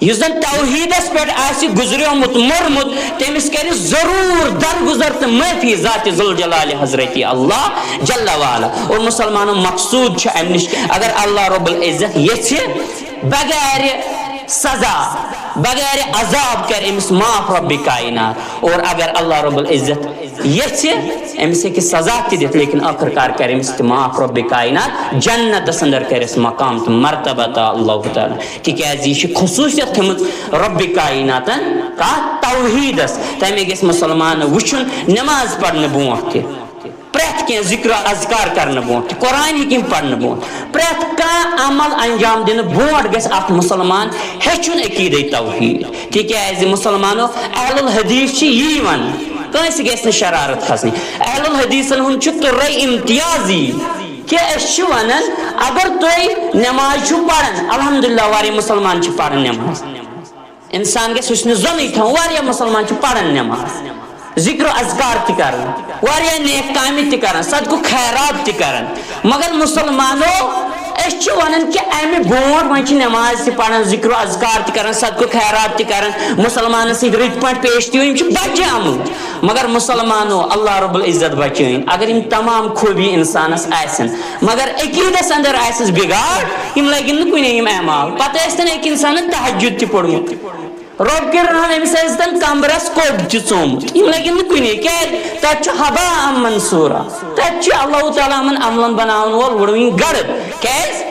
یُس زن توحیدس پٮ۪ٹھ آسہِ گُزریومُت، موٚرمُت، تٔمِس کرِ ضروٗر درگُزر تہٕ معٲفی ذاتِ ذوالجلال حضرتِ اللہ جل وعلا۔ اور مسلمانو، مقصود چھُ امہِ نِش، اگر اللہ رب العزت یژھِ، بغیر سزا، بغیر عذاب کرِ أمِس معاف رۄبِ کاینات۔ اور اگر اللہ رب العزت یژھِ، أمِس ہیٚکہِ سزا تہِ دِتھ، لیکن ٲخٕر کار کرِ أمِس تہِ معاف رۄبِ کاینات، جنتس اندر کرٮ۪س مقام تہٕ مرتبہ عطا اللہ تعالیٰ۔ تِکیازِ یہِ چھِ خصوٗصیت تھٲومٕژ رۄبِ کایناتن کتھ؟ توحیدس۔ تمے گژھِ مسلمان وٕچھُن نماز پرنہٕ برونٛٹھ تہِ، پرٛٮ۪تھ کینٛہہ ذکر و اذکار کرنہٕ برونٛٹھ تہِ، قرآن حکیم پرنہٕ برونٛٹھ، پرٛٮ۪تھ کانٛہہ عمل انجام دِنہٕ برونٛٹھ گژھِ اکھ مسلمان ہیٚچھُن عقیدے توحید۔ تِکیازِ مسلمانو، اہل الحدیث چھِ یی ونان، کٲنٛسہِ گژھِ نہٕ شرارت کھسٕنۍ۔ اہل الحدیثن ہُنٛد چھُ تُرے امتیاز یی کہ أسۍ چھِ ونان، اگر تُہۍ نماز چھِو پران، الحمدللہ، واریاہ مسلمان چھِ پران نماز۔ انسان گژھِ حسنِ ظنٕے تھاوُن، واریاہ مسلمان چھِ پران نماز، ذکر و اذکار تہِ کران، واریاہ نیک کامہِ تہِ کران، صدقہٕ خیرات تہِ کران۔ مگر مسلمانو، أسۍ چھِ ونان کہ امہِ برونٛٹھ وۄنۍ چھِ نماز تہِ پران، ذکر و اذکار تہِ کران، صدقہٕ خیرات تہِ کران، مسلمانن سۭتۍ رٕتۍ پٲٹھۍ پیش تہِ یِوان، یِم چھِ بچے آمٕتۍ۔ مگر مسلمانو، اللہ رب العزت بچٲیِن، اگر یِم تمام خوٗبی انسانس آسن، مگر عقیدس اندر آسٮ۪س بگاڑ، یِم لگن نہٕ کُنے یِم اعمال۔ پتہٕ ٲسۍ تن أکۍ انسانن تہجد تہِ پوٚرمُت، رۄب کٔرِن رحم، أمِس ٲسۍ تن کمبرس کوٚب تہِ ژومُت، یِم لگن نہٕ کُنے۔ کیازِ؟ تتہِ چھُ ہباء منثورا، تتہِ چھُ اللہ تعالیٰ یِمن عملن بناون وول وُڑوٕنۍ گرد۔ کیازِ؟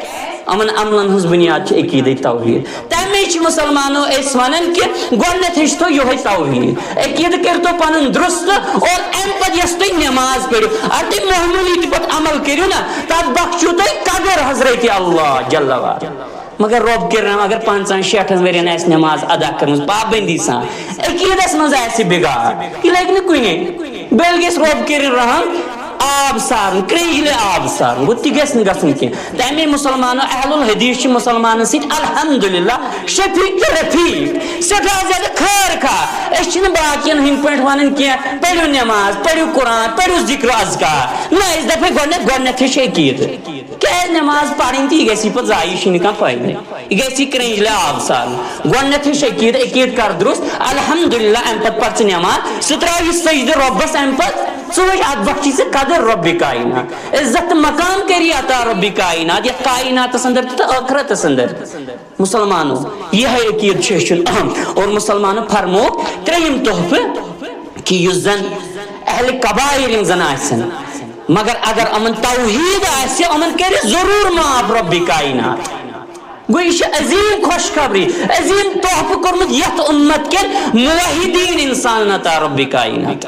یِمن عملن ہٕنٛز بنیاد چھِ عقیدے توحید۔ تمے چھِ مسلمانو أسۍ ونان کہِ گۄڈنیتھٕے چھُ تھو یِہوے توحید، عقیدٕ کٔرتو پنُن درست، اور امہِ پتہٕ یۄس تُہۍ نماز پٔرِو، اگر تُہۍ معموٗلی تہِ پتہٕ عمل کٔرِو نا، تتھ بخشو تُہۍ قدر حضرت اللہ جل وعلا۔ مگر رۄب کٔرِنۍ رحم، اگر پنٛژاہن شیٹھن ؤرین آسہِ نماز ادا کٔرمٕژ پابندی سان، عقیدس منٛز آسہِ بگاڑ، یہِ لگہِ نہٕ کُنے۔ بیٚیہِ گژھِ رۄب کٔرِنۍ رحم آب سارُن، کرٛنٛجلہِ آب سارُن، گوٚو تہِ گژھِ نہٕ گژھُن کینٛہہ۔ تمے مسلمانو، اہل الحدیث چھِ مسلمانن سۭتۍ الحمدللہ شفیق تہٕ رفیق، سٮ۪ٹھاہ زیادٕ خٲر خواہ۔ أسۍ چھِنہٕ باقین ہٕنٛدۍ پٲٹھۍ ونان کینٛہہ، پٔرِو نماز، پٔرِو قرآن، پٔرِو ذکر و اذکار۔ نہ، أسۍ دپو گۄڈٕنٮ۪تھ، گۄڈٕنٮ۪تھٕے چھِ عقیدٕ۔ کیازِ نماز پرٕنۍ تہٕ یہِ گژھِ یہِ پتہٕ ضایع، یہِ چھُنہٕ کانٛہہ فٲیدٕ۔ یہِ گژھِ یہِ کرٛنٛجلہِ آب سارُن۔ گۄڈٕنیتھٕے چھِ عقیدٕ، عقیدٕ کر درست، الحمدللہ، امہِ پتہٕ پر ژٕ نماز، ژٕ تراو یہِ سجدٕ رۄبس، امہِ پتہٕ ژٕ وٕچھ اتھ بخشی ژٕ قدر رۄبِ کائنات۔ عزت تہٕ مقام کری عطا رۄبِ کائنات، یتھ کائناتس اندر تہٕ ٲخرتس اندر۔ مسلمانو، یِہے عقیدٕ چھُ ہیٚچھُن اہم۔ اور مسلمانو فرموو ترٛیٚیِم تحفہٕ کہِ یُس زن اہل کبائر یِم زن آسن، مگر اگر یِمن توحید آسہِ، یِمن کرِ ضرور معاف رۄبِ کائنات۔ گوٚو، یہِ چھِ عظیٖم خوشخبری، عظیٖم تحفہٕ کوٚرمُت یتھ اُمت کٮ۪ن موحدیٖن انسانن عطا رۄبِ کائنات۔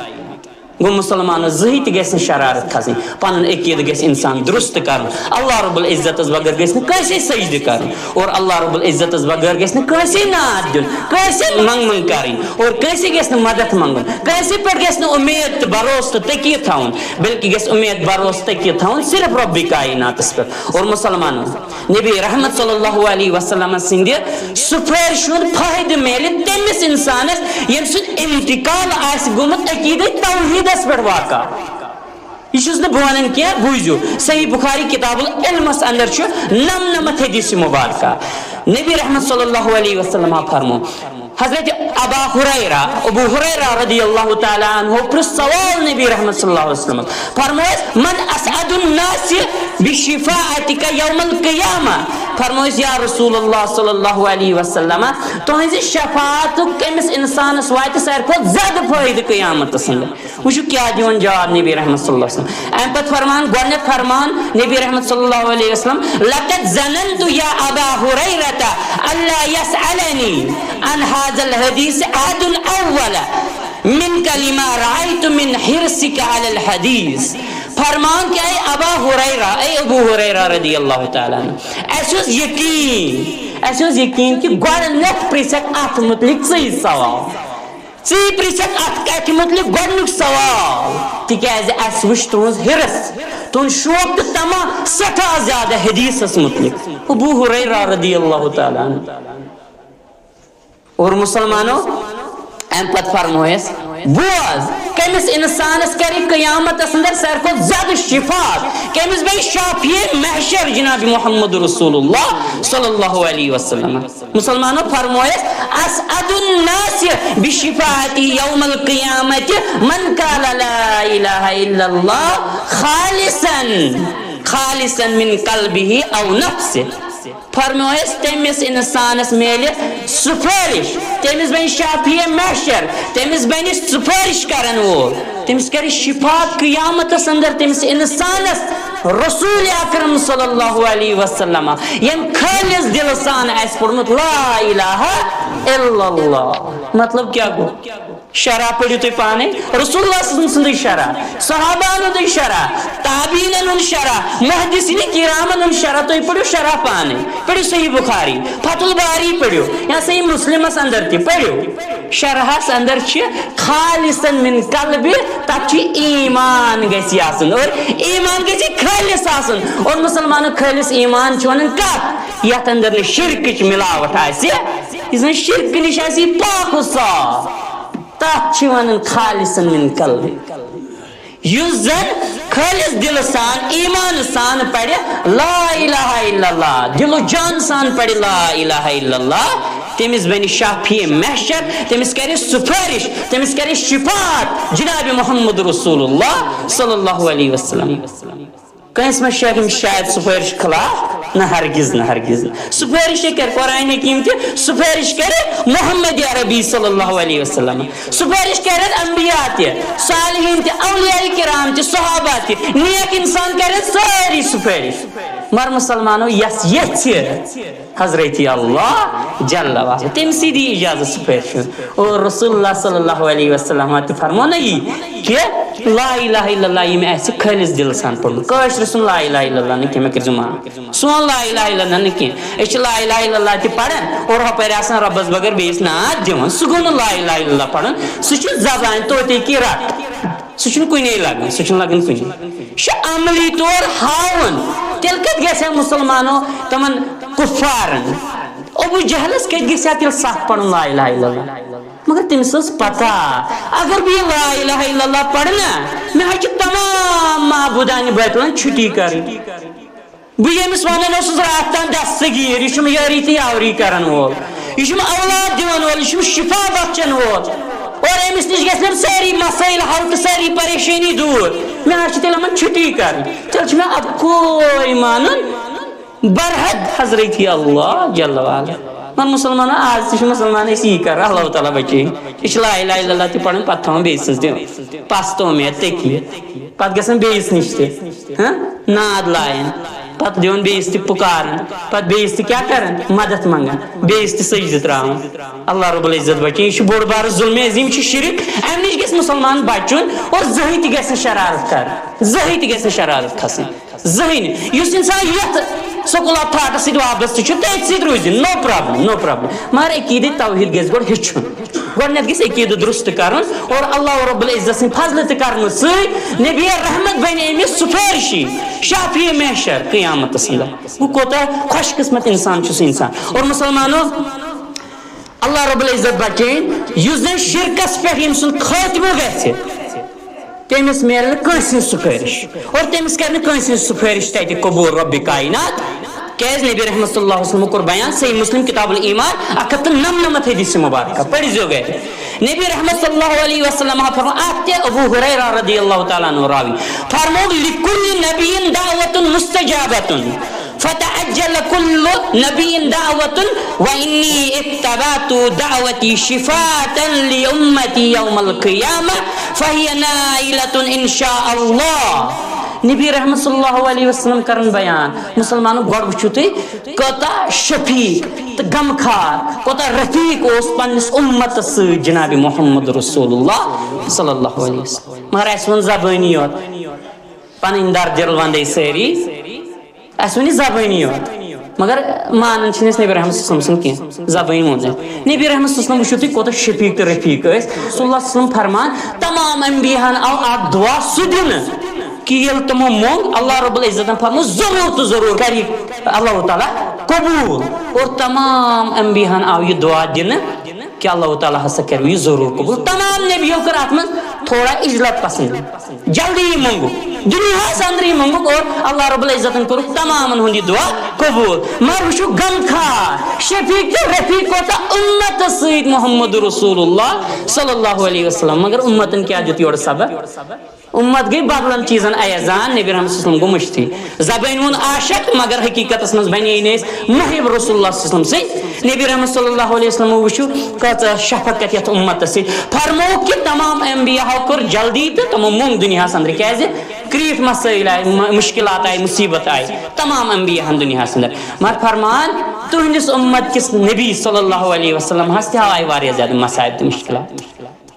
گوٚو، مسلمانس زٕہٕے تہِ گژھِ نہٕ شرارت کھسٕنۍ، پنُن عقیدٕ گژھِ انسان درست کرُن۔ اللہ رب العزتس بغٲر گژھِ نہٕ کٲنٛسے سجدٕ کرُن، اور اللہ رب العزتس بغٲر گژھِ نہٕ کٲنٛسے نعت دیُن، کٲنٛسے منٛگ منٛگ کرٕنۍ، اور کٲنٛسے گژھِ نہٕ مدد منٛگُن، کٲنٛسے پٮ۪ٹھ گژھِ نہٕ اُمید تہٕ بھروسہٕ تہٕ تقیہ تھاوُن، بلکہِ گژھِ اُمید بھروسہٕ تقیہ تھاوُن صرف رۄبِ کائناتس پٮ۪ٹھ۔ اور مسلمانو، نبی رحمت صلی اللہ علیہ وسلم سٕنٛدِ سفٲرشہِ ہُنٛد فٲیدٕ میلہِ تٔمِس انسانس، ییٚمہِ سُنٛد انتقال آسہِ گوٚمُت عقیدے توحیدس پٮ۪ٹھ واقع۔ یہِ چھُس نہٕ بہٕ ونان کینٛہہ، بوٗزِو، صحیح بخاری کتاب العلمس اندر چھُ نمنمتھ حدیث مبارکہ۔ نبی رحمت صلی اللہ علیہ وسلم فرمو، حضرت ابا ہریرہ، ابو ہریرہ رضی اللہ تعالیٰ عنہ پرٛژھ سوال نبی رحمت صلی اللہ علیہ وسلم۔ فرموس، "من اسعد الناس بشفاعتک یوم القیامہ؟" فرموس، "یا رسول اللہ صلی اللہ علیہ وسلم، تُہنٛزِ شفاعتُک کٔمِس انسانس واتہِ ساروی کھۄتہٕ زیادٕ فٲیدٕ قیامتس اندر؟" وٕچھِو کیٛاہ دِوان جواب نبی رحمت صلی اللہ علیہ وسلم۔ امہِ پتہٕ فرمان، گۄڈٕنیتھ فرمان نبی رحمت صلی اللہ علیہ وسلم، "لقد ظننت یا ابا ہریرہ اللہ یسألنی عن هذا الحدیث احد اول منک لما رأیت من حرصک علی الحدیث۔" فرمان کہ اے ابا ہریرہ، اے ابو ہریرہ رضی اللہ تعالیٰ عنہ، اسہِ اوس یقین، اسہِ اوس یقین کہ گۄڈٕنیتھ پرژھکھ اتھ متعلق ژٕے سوال۔ ژٕے پرژھکھ اتھ کتھِ متعلق گۄڈنیُک سوال، تِکیازِ اسہِ وٕچھ تُہنٛز حرص، تُہنٛد شوق تہٕ طمع سٮ۪ٹھاہ زیادٕ حدیثس متعلق۔ ابو ہریرہ رضی اللہ تعالیٰ عنہ۔ اور مسلمانو، امہِ پتہٕ فرمویس، بوز، کٔمِس انسانس کرِ قیامتس اندر ساروی کھۄتہٕ زیادٕ شفاعت، کٔمِس بنہِ شافیع محشر جناب محمد رسول اللہ صلی اللہ علیہ وسلم۔ مسلمانو فرمویس، "اسعد الناس بشفاعتی یوم القیامت من قال لا الہ الا اللہ خالصا، خالصا من قلبہ او نفسہ۔" فرمویس، تٔمِس انسانس میلہِ سفٲرش، تٔمِس بنہِ شافیع محشر، تٔمِس بنہِ سفٲرش کرن وول۔ تٔمِس کرِ شفاعت قیامتس اندر تٔمِس انسانس رسول اکرم صلی اللہ علیہ وسلم، ییٚمۍ خٲلص دلہٕ سان آسہِ پوٚرمُت لا الہ الا اللہ۔ مطلب کیٛاہ گوٚو؟ شرح پٔرِو تُہۍ پانے، رسول اللہ صلی اللہ علیہ وسلم سٕنٛدٕے شرح، صحابہن ہُنٛدٕے شرح، تابعینن ہُنٛد شرح، محدثین کرامن ہُنٛد شرح، تُہۍ پٔرِو شرح پانے، پٔرِو صحیح بخاری، فتح الباری پٔرِو، یا صحیح مسلمس اندر تہِ پٔرِو۔ شرحس اندر چھِ خالصاً من قلبِ، تتھ چھُ ایمان گژھِ آسُن، اور ایمان گژھِ خٲلص آسُن، اور مسلمانن خٲلص ایمان چھِ ونان کتھ، یتھ اندر نہٕ شرکٕچ ملاوٹ آسہِ، یُس زن شرکہٕ نِش آسہِ پاک و صاف، تتھ چھِ ونان خالصاً من قلبِ۔ یُس زن خٲلص دلہٕ سان، ایمان سان پرِ لا الہ الا اللہ، دل و جان سان پرِ لا الہ الا اللہ، تٔمِس بنہِ شافیع محشر، تٔمِس کرِ سفٲرش، تٔمِس کرِ شفاعت جناب محمد رسول اللہ صلی اللہ علیہ وسلم۔ کٲنٛسہِ ما چھِ ہٮ۪کان شاید سُفٲرِش خلاف؟ نہ، ہرگز نہٕ، ہرگز نہٕ۔ سُفٲرِش ہے کرِ قرآن حکیم تہِ، سُفٲرِش کرِ محمد عربی صلی اللہ علیہ وسلم، سُفٲرِش کرِ انبیاء تہِ، صالحین تہِ، اولیاء کرام تہِ، صحابہ تہِ، نیک انسان کرِ سٲری سُفٲرِش۔ مگر مسلمانو، یس یژھِ حضرت اللہ جل وعلا، تٔمۍ سٕے دی اجازت سُفٲرِش ہُنٛد۔ اور رسول اللہ صلی اللہ علیہ وسلم تہِ فرمو نہ یی کہ لا الہ الا اللہ ییٚمۍ آسہِ خٲلص دِلہٕ سان پوٚرمُت۔ کٲشرِ سُنٛد لا الہ الا اللہ نہٕ کینٛہہ، مےٚ کٔرۍزیو معاف۔ سون لا الہ الا اللہ نہٕ کینٛہہ۔ أسۍ چھِ لا الہ الا اللہ تہِ پران اور ہُپٲرۍ آسان رۄبس بغٲر بیٚیِس ناد دِوان۔ سُہ گوٚو نہٕ لا الہ الا اللہ پرُن، سُہ چھُ زبانہِ توتہِ کی رٹ۔ سُہ چھُنہٕ کُنے لگان، سُہ چھُنہٕ لگان کُنے۔ یہِ چھُ عملی طور ہاوُن۔ تیٚلہِ کتہِ گژھِ ہا مسلمانو تِمن کفارن؟ ابو جہلس کتہِ گژھِ ہا تیٚلہِ صح پرُن لا الہ الا اللہ؟ مگر تٔمِس ٲس پتہ، اگر بہٕ یہِ لا الہ الا اللہ پرٕ نا، مےٚ حظ چھِ تمام معبوٗدانہِ باطلن چھُٹی کرٕنۍ۔ بہٕ ییٚمِس ونان اوسُس راتھ تام دستگیٖر، یہِ چھُم یٲری تہٕ یاوری کرن وول، یہِ چھُم اولاد دِوان وول، یہِ چھُم شفا بخشن وول، اور أمِس نِش گژھن سٲری مسٲیل حل تہٕ سٲری پریشٲنی دوٗر۔ مےٚ حظ چھِ تیٚلہِ یِمن چھُٹی کرٕنۍ۔ تیٚلہِ چھُ مےٚ اکوے مانُن، برحق حضرت اللہ جل وعلا۔ مگر مسلمان، آز تہِ چھِ مسلمان أسۍ یی کران، اللہ تعالیٰ بچٲیِن۔ أسۍ چھِ لا الہ الا اللہ تہِ پران، پتہٕ تھاوان بیٚیہِ سٕنٛز تہِ پس تہٕ اُمید تٔکی۔ پتہٕ گژھان بیٚیِس نِش تہِ، ہاں، ناد لایان۔ پتہٕ دِوان بیٚیِس تہِ پُکاران، پتہٕ بیٚیِس تہِ کیٛاہ کران؟ مدد منٛگان، بیٚیِس تہِ سجدٕ تراوان۔ اللہ رب العزت بچٲیِن، یہِ چھُ بوٚڑ بارٕ ظلم عظیم، یہِ چھُ شرک۔ امہِ نِش گژھِ مسلمان بچُن اور زٕہٕنۍ تہِ گژھِ نہٕ شرارت کرٕنۍ، زٕہٕنۍ تہِ گژھِ نہٕ شرارت کھسٕنۍ۔ زٕہٕنۍ نہٕ۔ یُس انسان یتھ school of thought سۭتۍ وابستہٕ چھُ، تٔتھۍ سۭتۍ روٗزِن، no problem، no problem۔ مگر عقیدٕ توحید گژھِ گۄڈٕ ہیٚچھُن۔ گۄڈٕنیتھ گژھِ عقیدٕ درست کرُن اور اللہ رب العزت سٕنٛدِ فضلہٕ تہٕ کرمہٕ سۭتۍ نبی رحمت بنہِ أمِس سُفٲرشی، شافی محشر قیامتس اندر۔ گوٚو کوتاہ خوش قسمت انسان چھُ سُہ انسان۔ اور مسلمانو، اللہ رب العزت بچٲیِن، یُس زن شرکس پٮ۪ٹھ ییٚمۍ سُنٛد خٲتمہٕ گژھِ، تٔمِس میلہِ نہٕ کٲنٛسہِ ہٕنٛز سُفٲرِش، اور تٔمِس کرِ نہٕ کٲنٛسہِ ہٕنٛز سُفٲرِش تتہِ قبول رۄبِ کائنات۔ کیازِ؟ نبی رحمت صلی اللہ علیہ وسلم کوٚر بیان صحیح مسلم کتاب الایمان، اکھ ہتھ تہٕ نمنمتھ حدیث مبارکہ، پٔرۍزیو گرِ۔ نبی رحمت صلی اللہ علیہ وسلم فرمو، اتھ تہِ ابو ہریرہ رضی اللہ تعالیٰ عنہ راوی، فرموو، لکل نبی دعوت مستجابۃ، فتعجل کل نبی دعوت، وانی اتبعت دعوتی شفاعۃ لامتی یوم القیامہ، فہی نائلۃ ان شاء اللہ۔ نبی رحمت صلی اللہ علیہ وسلم کرن بیان، مسلمانو، گۄڈٕ وٕچھِو تُہۍ، کوتاہ شفیق تہٕ غمخار، کوتاہ رفیق اوس پننِس امتس سۭتۍ جناب محمد رسول اللہ صلی اللہ علیہ وسلم۔ مگر اسہِ ووٚن زبٲنی یوت، پنٕنۍ درد دل ونٛدے سٲری، اسہِ ووٚن یہِ زبٲنی یوت، مگر مانان چھِنہٕ أسۍ نبی رحمت صلی اللہ علیہ وسلم سُنٛد کینٛہہ۔ زبٲنۍ ووٚن أمۍ۔ نبی رحمت صلی اللہ علیہ وسلم، وٕچھِو تُہۍ، کوتاہ شفیق تہٕ رفیق ٲسۍ۔ رسول اللہ صلی اللہ علیہ وسلم فرمان، تمام انبیاہن آو اکھ دعا سُہ دِنہٕ کہ ییٚلہِ تِمو موٚنگ، اللہ رب العزتن فرموو، ضروٗر تہٕ ضروٗر کرِ اللہ تعالیٰ قبول۔ اور تمام انبیاہن آو یہِ دعا دِنہٕ کہ اللہ تعالیٰ ہسا کرِ یہِ ضروٗر قبول۔ تمام نبیو کٔر اتھ منٛز تھوڑا عجلت پسند، جلدی منٛگُکھ، دُنیاہس اندرٕے منٛگُکھ اور اللہ رب العزتن کوٚرُکھ تمامن ہُنٛد یہِ دعا قبول۔ مگر وٕچھِو غمخار، شفیق تہٕ رفیق کوتاہ امتس سۭتۍ محمد رسول اللہ صلی اللہ علیہ وسلم۔ مگر امتن کیٛاہ دیُت یورٕ صبر؟ امت گٔے بدلن چیٖزن ایزان، نبی رحمت صلی اللہ علیہ وسلم گوٚو مٔشتھٕے۔ زبٲنۍ ووٚن عاشق، مگر حقیقتس منٛز بنے نہٕ أسۍ محب رسول اللہ صلی اللہ علیہ وسلم سٕنٛدۍ۔ نبی رحمت صلی اللہ علیہ وسلم وٕچھِو کۭژاہ شفقت یتھ امتس سۭتۍ۔ فرمووُکھ کہ تمام انبیاہو کوٚر جلدی تہٕ تِمو موٚنگ دُنیاہس اندر۔ کیازِ؟ کریٖٹھ مسٲیل آیہِ، م-، مشکلات آیہِ، مصیبت آیہِ تمام انبیاہن دُنیاہس اندر۔ مگر فرمان، تُہنٛدِس امت کِس نبی صلی اللہ علیہ وسلم ہس تہِ آیہِ واریاہ زیادٕ مصائب تہٕ مشکلات۔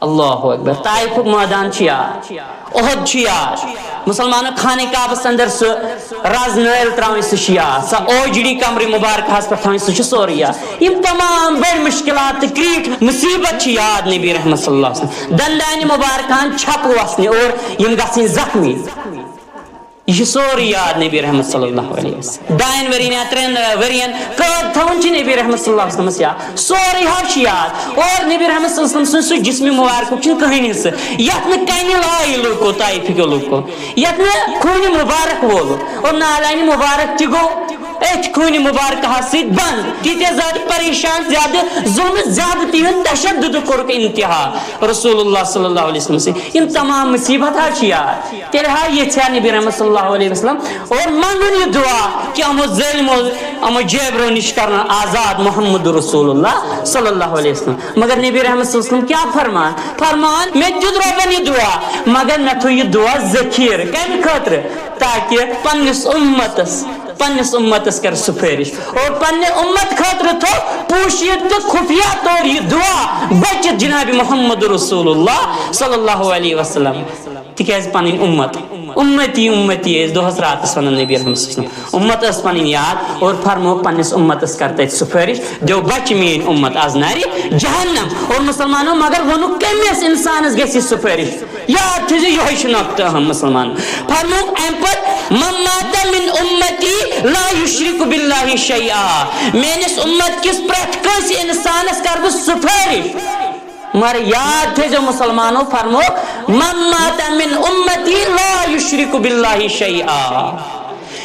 اللہ اکبر۔ طائفُک مٲدان چھُ یاد، احد چھُ یاد، مسلمانن خانہ کعبس اندر سُہ رز نٲلۍ تراوٕنۍ، سُہ چھُ یاد، سۄ اوجڑی قمرِ مبارکہس پٮ۪ٹھ تھاوٕنۍ، سُہ چھُ سورُے یاد۔ یِم تمام بٔڑۍ مشکلات تہٕ کریٖٹھ مصیبت چھِ یاد نبی رحمت صلی اللہ علیہ وسلم۔ دندانہِ مبارکہن چھپہٕ وسنہِ اور یِم گژھٕنۍ زخمی۔ یہِ چھُ سورُے یاد نبی رحمت صلی اللہ علیہ وسلم۔ ڈاین ؤرین یا ترٛٮ۪ن، آ، ؤرین قٲد تھاوُن چھُ نبی رحمت صلی اللہ علیہ وسلمس یاد۔ سورُے حظ چھُ یاد۔ اور نبی رحمت صلی اللہ علیہ وسلم سُنٛد سُہ جسمِ مبارکُک چھُنہٕ کٕہٕنۍ حصہٕ، یتھ نہٕ کنہِ لایہِ لوٗکو، طائفٕکیو لوٗکو، یتھ نہٕ خوٗنہِ مبارک وول۔ اور نالانہِ مبارک تہِ گوٚو۔ أتھۍ خوٗنہِ مُبارکہس سۭتۍ بنٛد۔ تیٖتیٛاہ زیادٕ پریشان، زیادٕ ظُلمہٕ، زیادٕ تِہُنٛد تشدُد کوٚرُکھ انتہا رسول اللہ صلی اللہ علیہ وسلم سۭتۍ۔ یِم تمام مُصیبت حظ چھِ یاد۔ تیٚلہِ حظ یژھِ ہا نبی رحمت صلی اللہ علیہ وسلم اور منٛگُن یہِ دُعا کہِ یِمو ظٲلمو، یِمو جٲبرو نِش کرن آزاد محمد رسول اللہ صلی اللہ علیہ وسلم۔ مگر نبی رحمت صلی اللہ علیہ وسلم کیٛاہ فرمان؟ فرمان، مےٚ دیُت رۄبن یہِ دُعا، مگر مےٚ تھوٚو یہِ دُعا ذخیٖرٕ۔ کَمہِ خٲطرٕ؟ تاکہِ پننِس اُمتس، پننِس اُمتس کر سفٲرِش اور پننہِ اُمت خٲطرٕ تھوٚو پوشیٖدٕ تہٕ خفیہ طور یہِ دُعا بٔچِتھ جناب محمد رسول اللہ صلی اللہ علیہ وسلم۔ تِکیٛازِ پنٕنۍ اُمت، اُمتی، اُمتی ٲسۍ دۄہس راتس ونان نبی رحمت صلی اللہ علیہ وسلم۔ اُمت ٲس پنٕنۍ یاد اور فرموو پننِس اُمتس کر تتہِ سفٲرِش، دیو بچہِ میٲنۍ اُمت از نارِ جہنم۔ اور مسلمانو، مگر ووٚنُکھ کٔمِس انسانس گژھِ یہِ سفٲرِش؟ یاد تھٲیزیو، یِہوٚے چھُ نۄقطہٕ اہم مسلمان۔ فرمووُکھ اَمہِ پتہٕ، "من مات من امتی لا یشرک باللہ شیئا"، میٲنِس اُمت کِس پرٛٮ۪تھ کٲنٛسہِ انسانس کر بہٕ سفٲرِش۔ مگر یاد تھٲیزیو مسلمانو، فرمووُکھ، "من مات من امتی لا یشرک باللہ شیئا"۔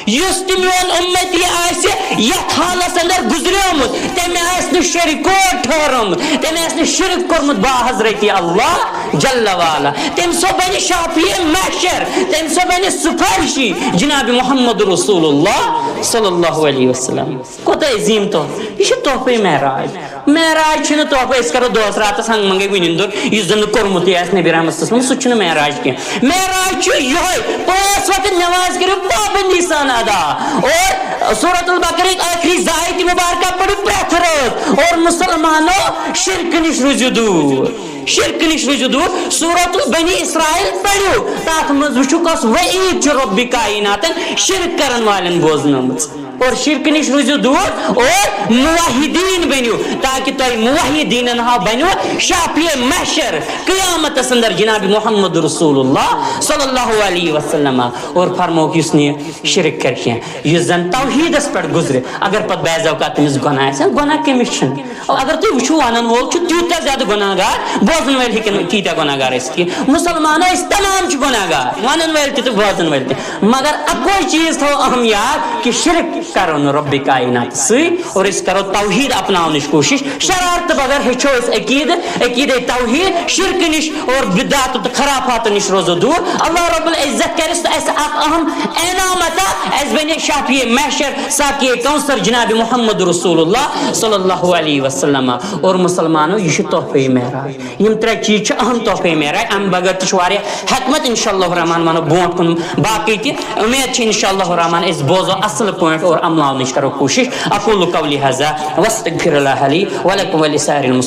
یُس تہِ میون اُمتی آسہِ یتھ حالس اندر گُزریومُت، تٔمۍ آسہِ نہٕ شریکو ٹھہرومُت، تٔمۍ آسہِ نہٕ شرک کوٚرمُت با حضرت اللہ جل وعلا۔ تٔمۍ سُہ بنہِ شافی محشر، تٔمۍ سُہ بنہِ سفارشی جناب محمد رسول اللہ صلی اللہ علیہ وسلم۔ کوتاہ عظیم تحفہٕ۔ یہِ چھُ تحفے معراج۔ معراج چھُنہٕ تحفہٕ أسۍ کرو دۄہس راتس ہنگ منگے وٕنِن دُر، یُس زن نہٕ کوٚرمُتٕے آسہِ نبی رحمت صلی اللہ علیہ وسلم، سُہ چھُنہٕ معراج کینٛہہ۔ معراج چھُ یِہوٚے، پانٛژھ وقت نماز کٔرِو پابندی سان ادا، اور سورۃ البقرہ ٲخری زٕ آیتہِ مبارکہ پٔرِو پرٛٮ۪تھ رٲژ، اور مسلمانو، شرکہٕ نِش روٗزِو دوٗر، شرکہٕ نِش روٗزِو دوٗر۔ سورۃ بنی اسرائیل پٔرِو، تتھ منٛز وٕچھِو کۄس وعید چھِ رۄبِ کائناتن شرک کرن والٮ۪ن بوزنٲومٕژ۔ اور شرکہٕ نِش روٗزِو دوٗر اور موحدیٖن بٔنِو، تاکہِ تۄہہِ موحدیٖنن ہاو بٔنِو شافیع محشر قیامتس اندر جناب محمد رسول اللہ صلی اللہ علیہ وسلم۔ اور فرمووُکھ یُس نہٕ یہِ شرک کرِ کینٛہہ، یُس زن توحیٖدس پٮ۪ٹھ گُزرِ، اگر پتہٕ بعض اوقات تٔمِس گۄناہ آسہِ، گۄناہ کٔمِس چھُنہٕ؟ اگر تُہۍ وٕچھِو، ونن وول چھُ تیوٗتاہ زیادٕ گۄناہ گار، بوزن وٲلۍ ہیٚکن نہٕ تیٖتیٛاہ گۄناہ گار ٲسِتھ کینٛہہ۔ مسلمانو، أسۍ تمام چھِ گۄناہ گار، ونن وٲلۍ تہِ تہٕ بوزن وٲلۍ تہِ۔ مگر اکوے چیٖز تھاوو اہم یاد کہِ شرک کرو نہٕ رۄبِ کائنات سۭتۍ اور أسۍ کرو توحیٖد اپناونٕچ کوٗشِش۔ شرارتہٕ بغٲر ہیٚچھو أسۍ عقیٖدٕ، عقیٖدے توحیٖد، شرکہٕ نِش اور بدعت تہٕ خرافاتو نِش روزو دوٗر۔ اللہ رب العزت کرِ سُہ اَسہِ اکھ اہم انعام عطا، اَسہِ بنہِ شافیع محشر، ساقیے کوثر جناب محمد رسول اللہ صلی اللہ علیہ وسلم۔ اور مسلمانو، یہِ چھُ تحفے معراج۔ یِم ترٛےٚ چیٖز چھِ اہم تحفے معراج، امہِ بغٲر تہِ چھُ واریاہ حکمت، انشاءاللہ الرحمن ونو برونٛٹھ کُن باقٕے تہِ۔ امید چھِ انشاءاللہ الرحمن أسۍ بوزو اصل پٲٹھۍ اور عملاونٕچ کرو کوٗشِش۔ اقول قولی هذا واستغفر الله لي ولكم ولسائر المسلمين۔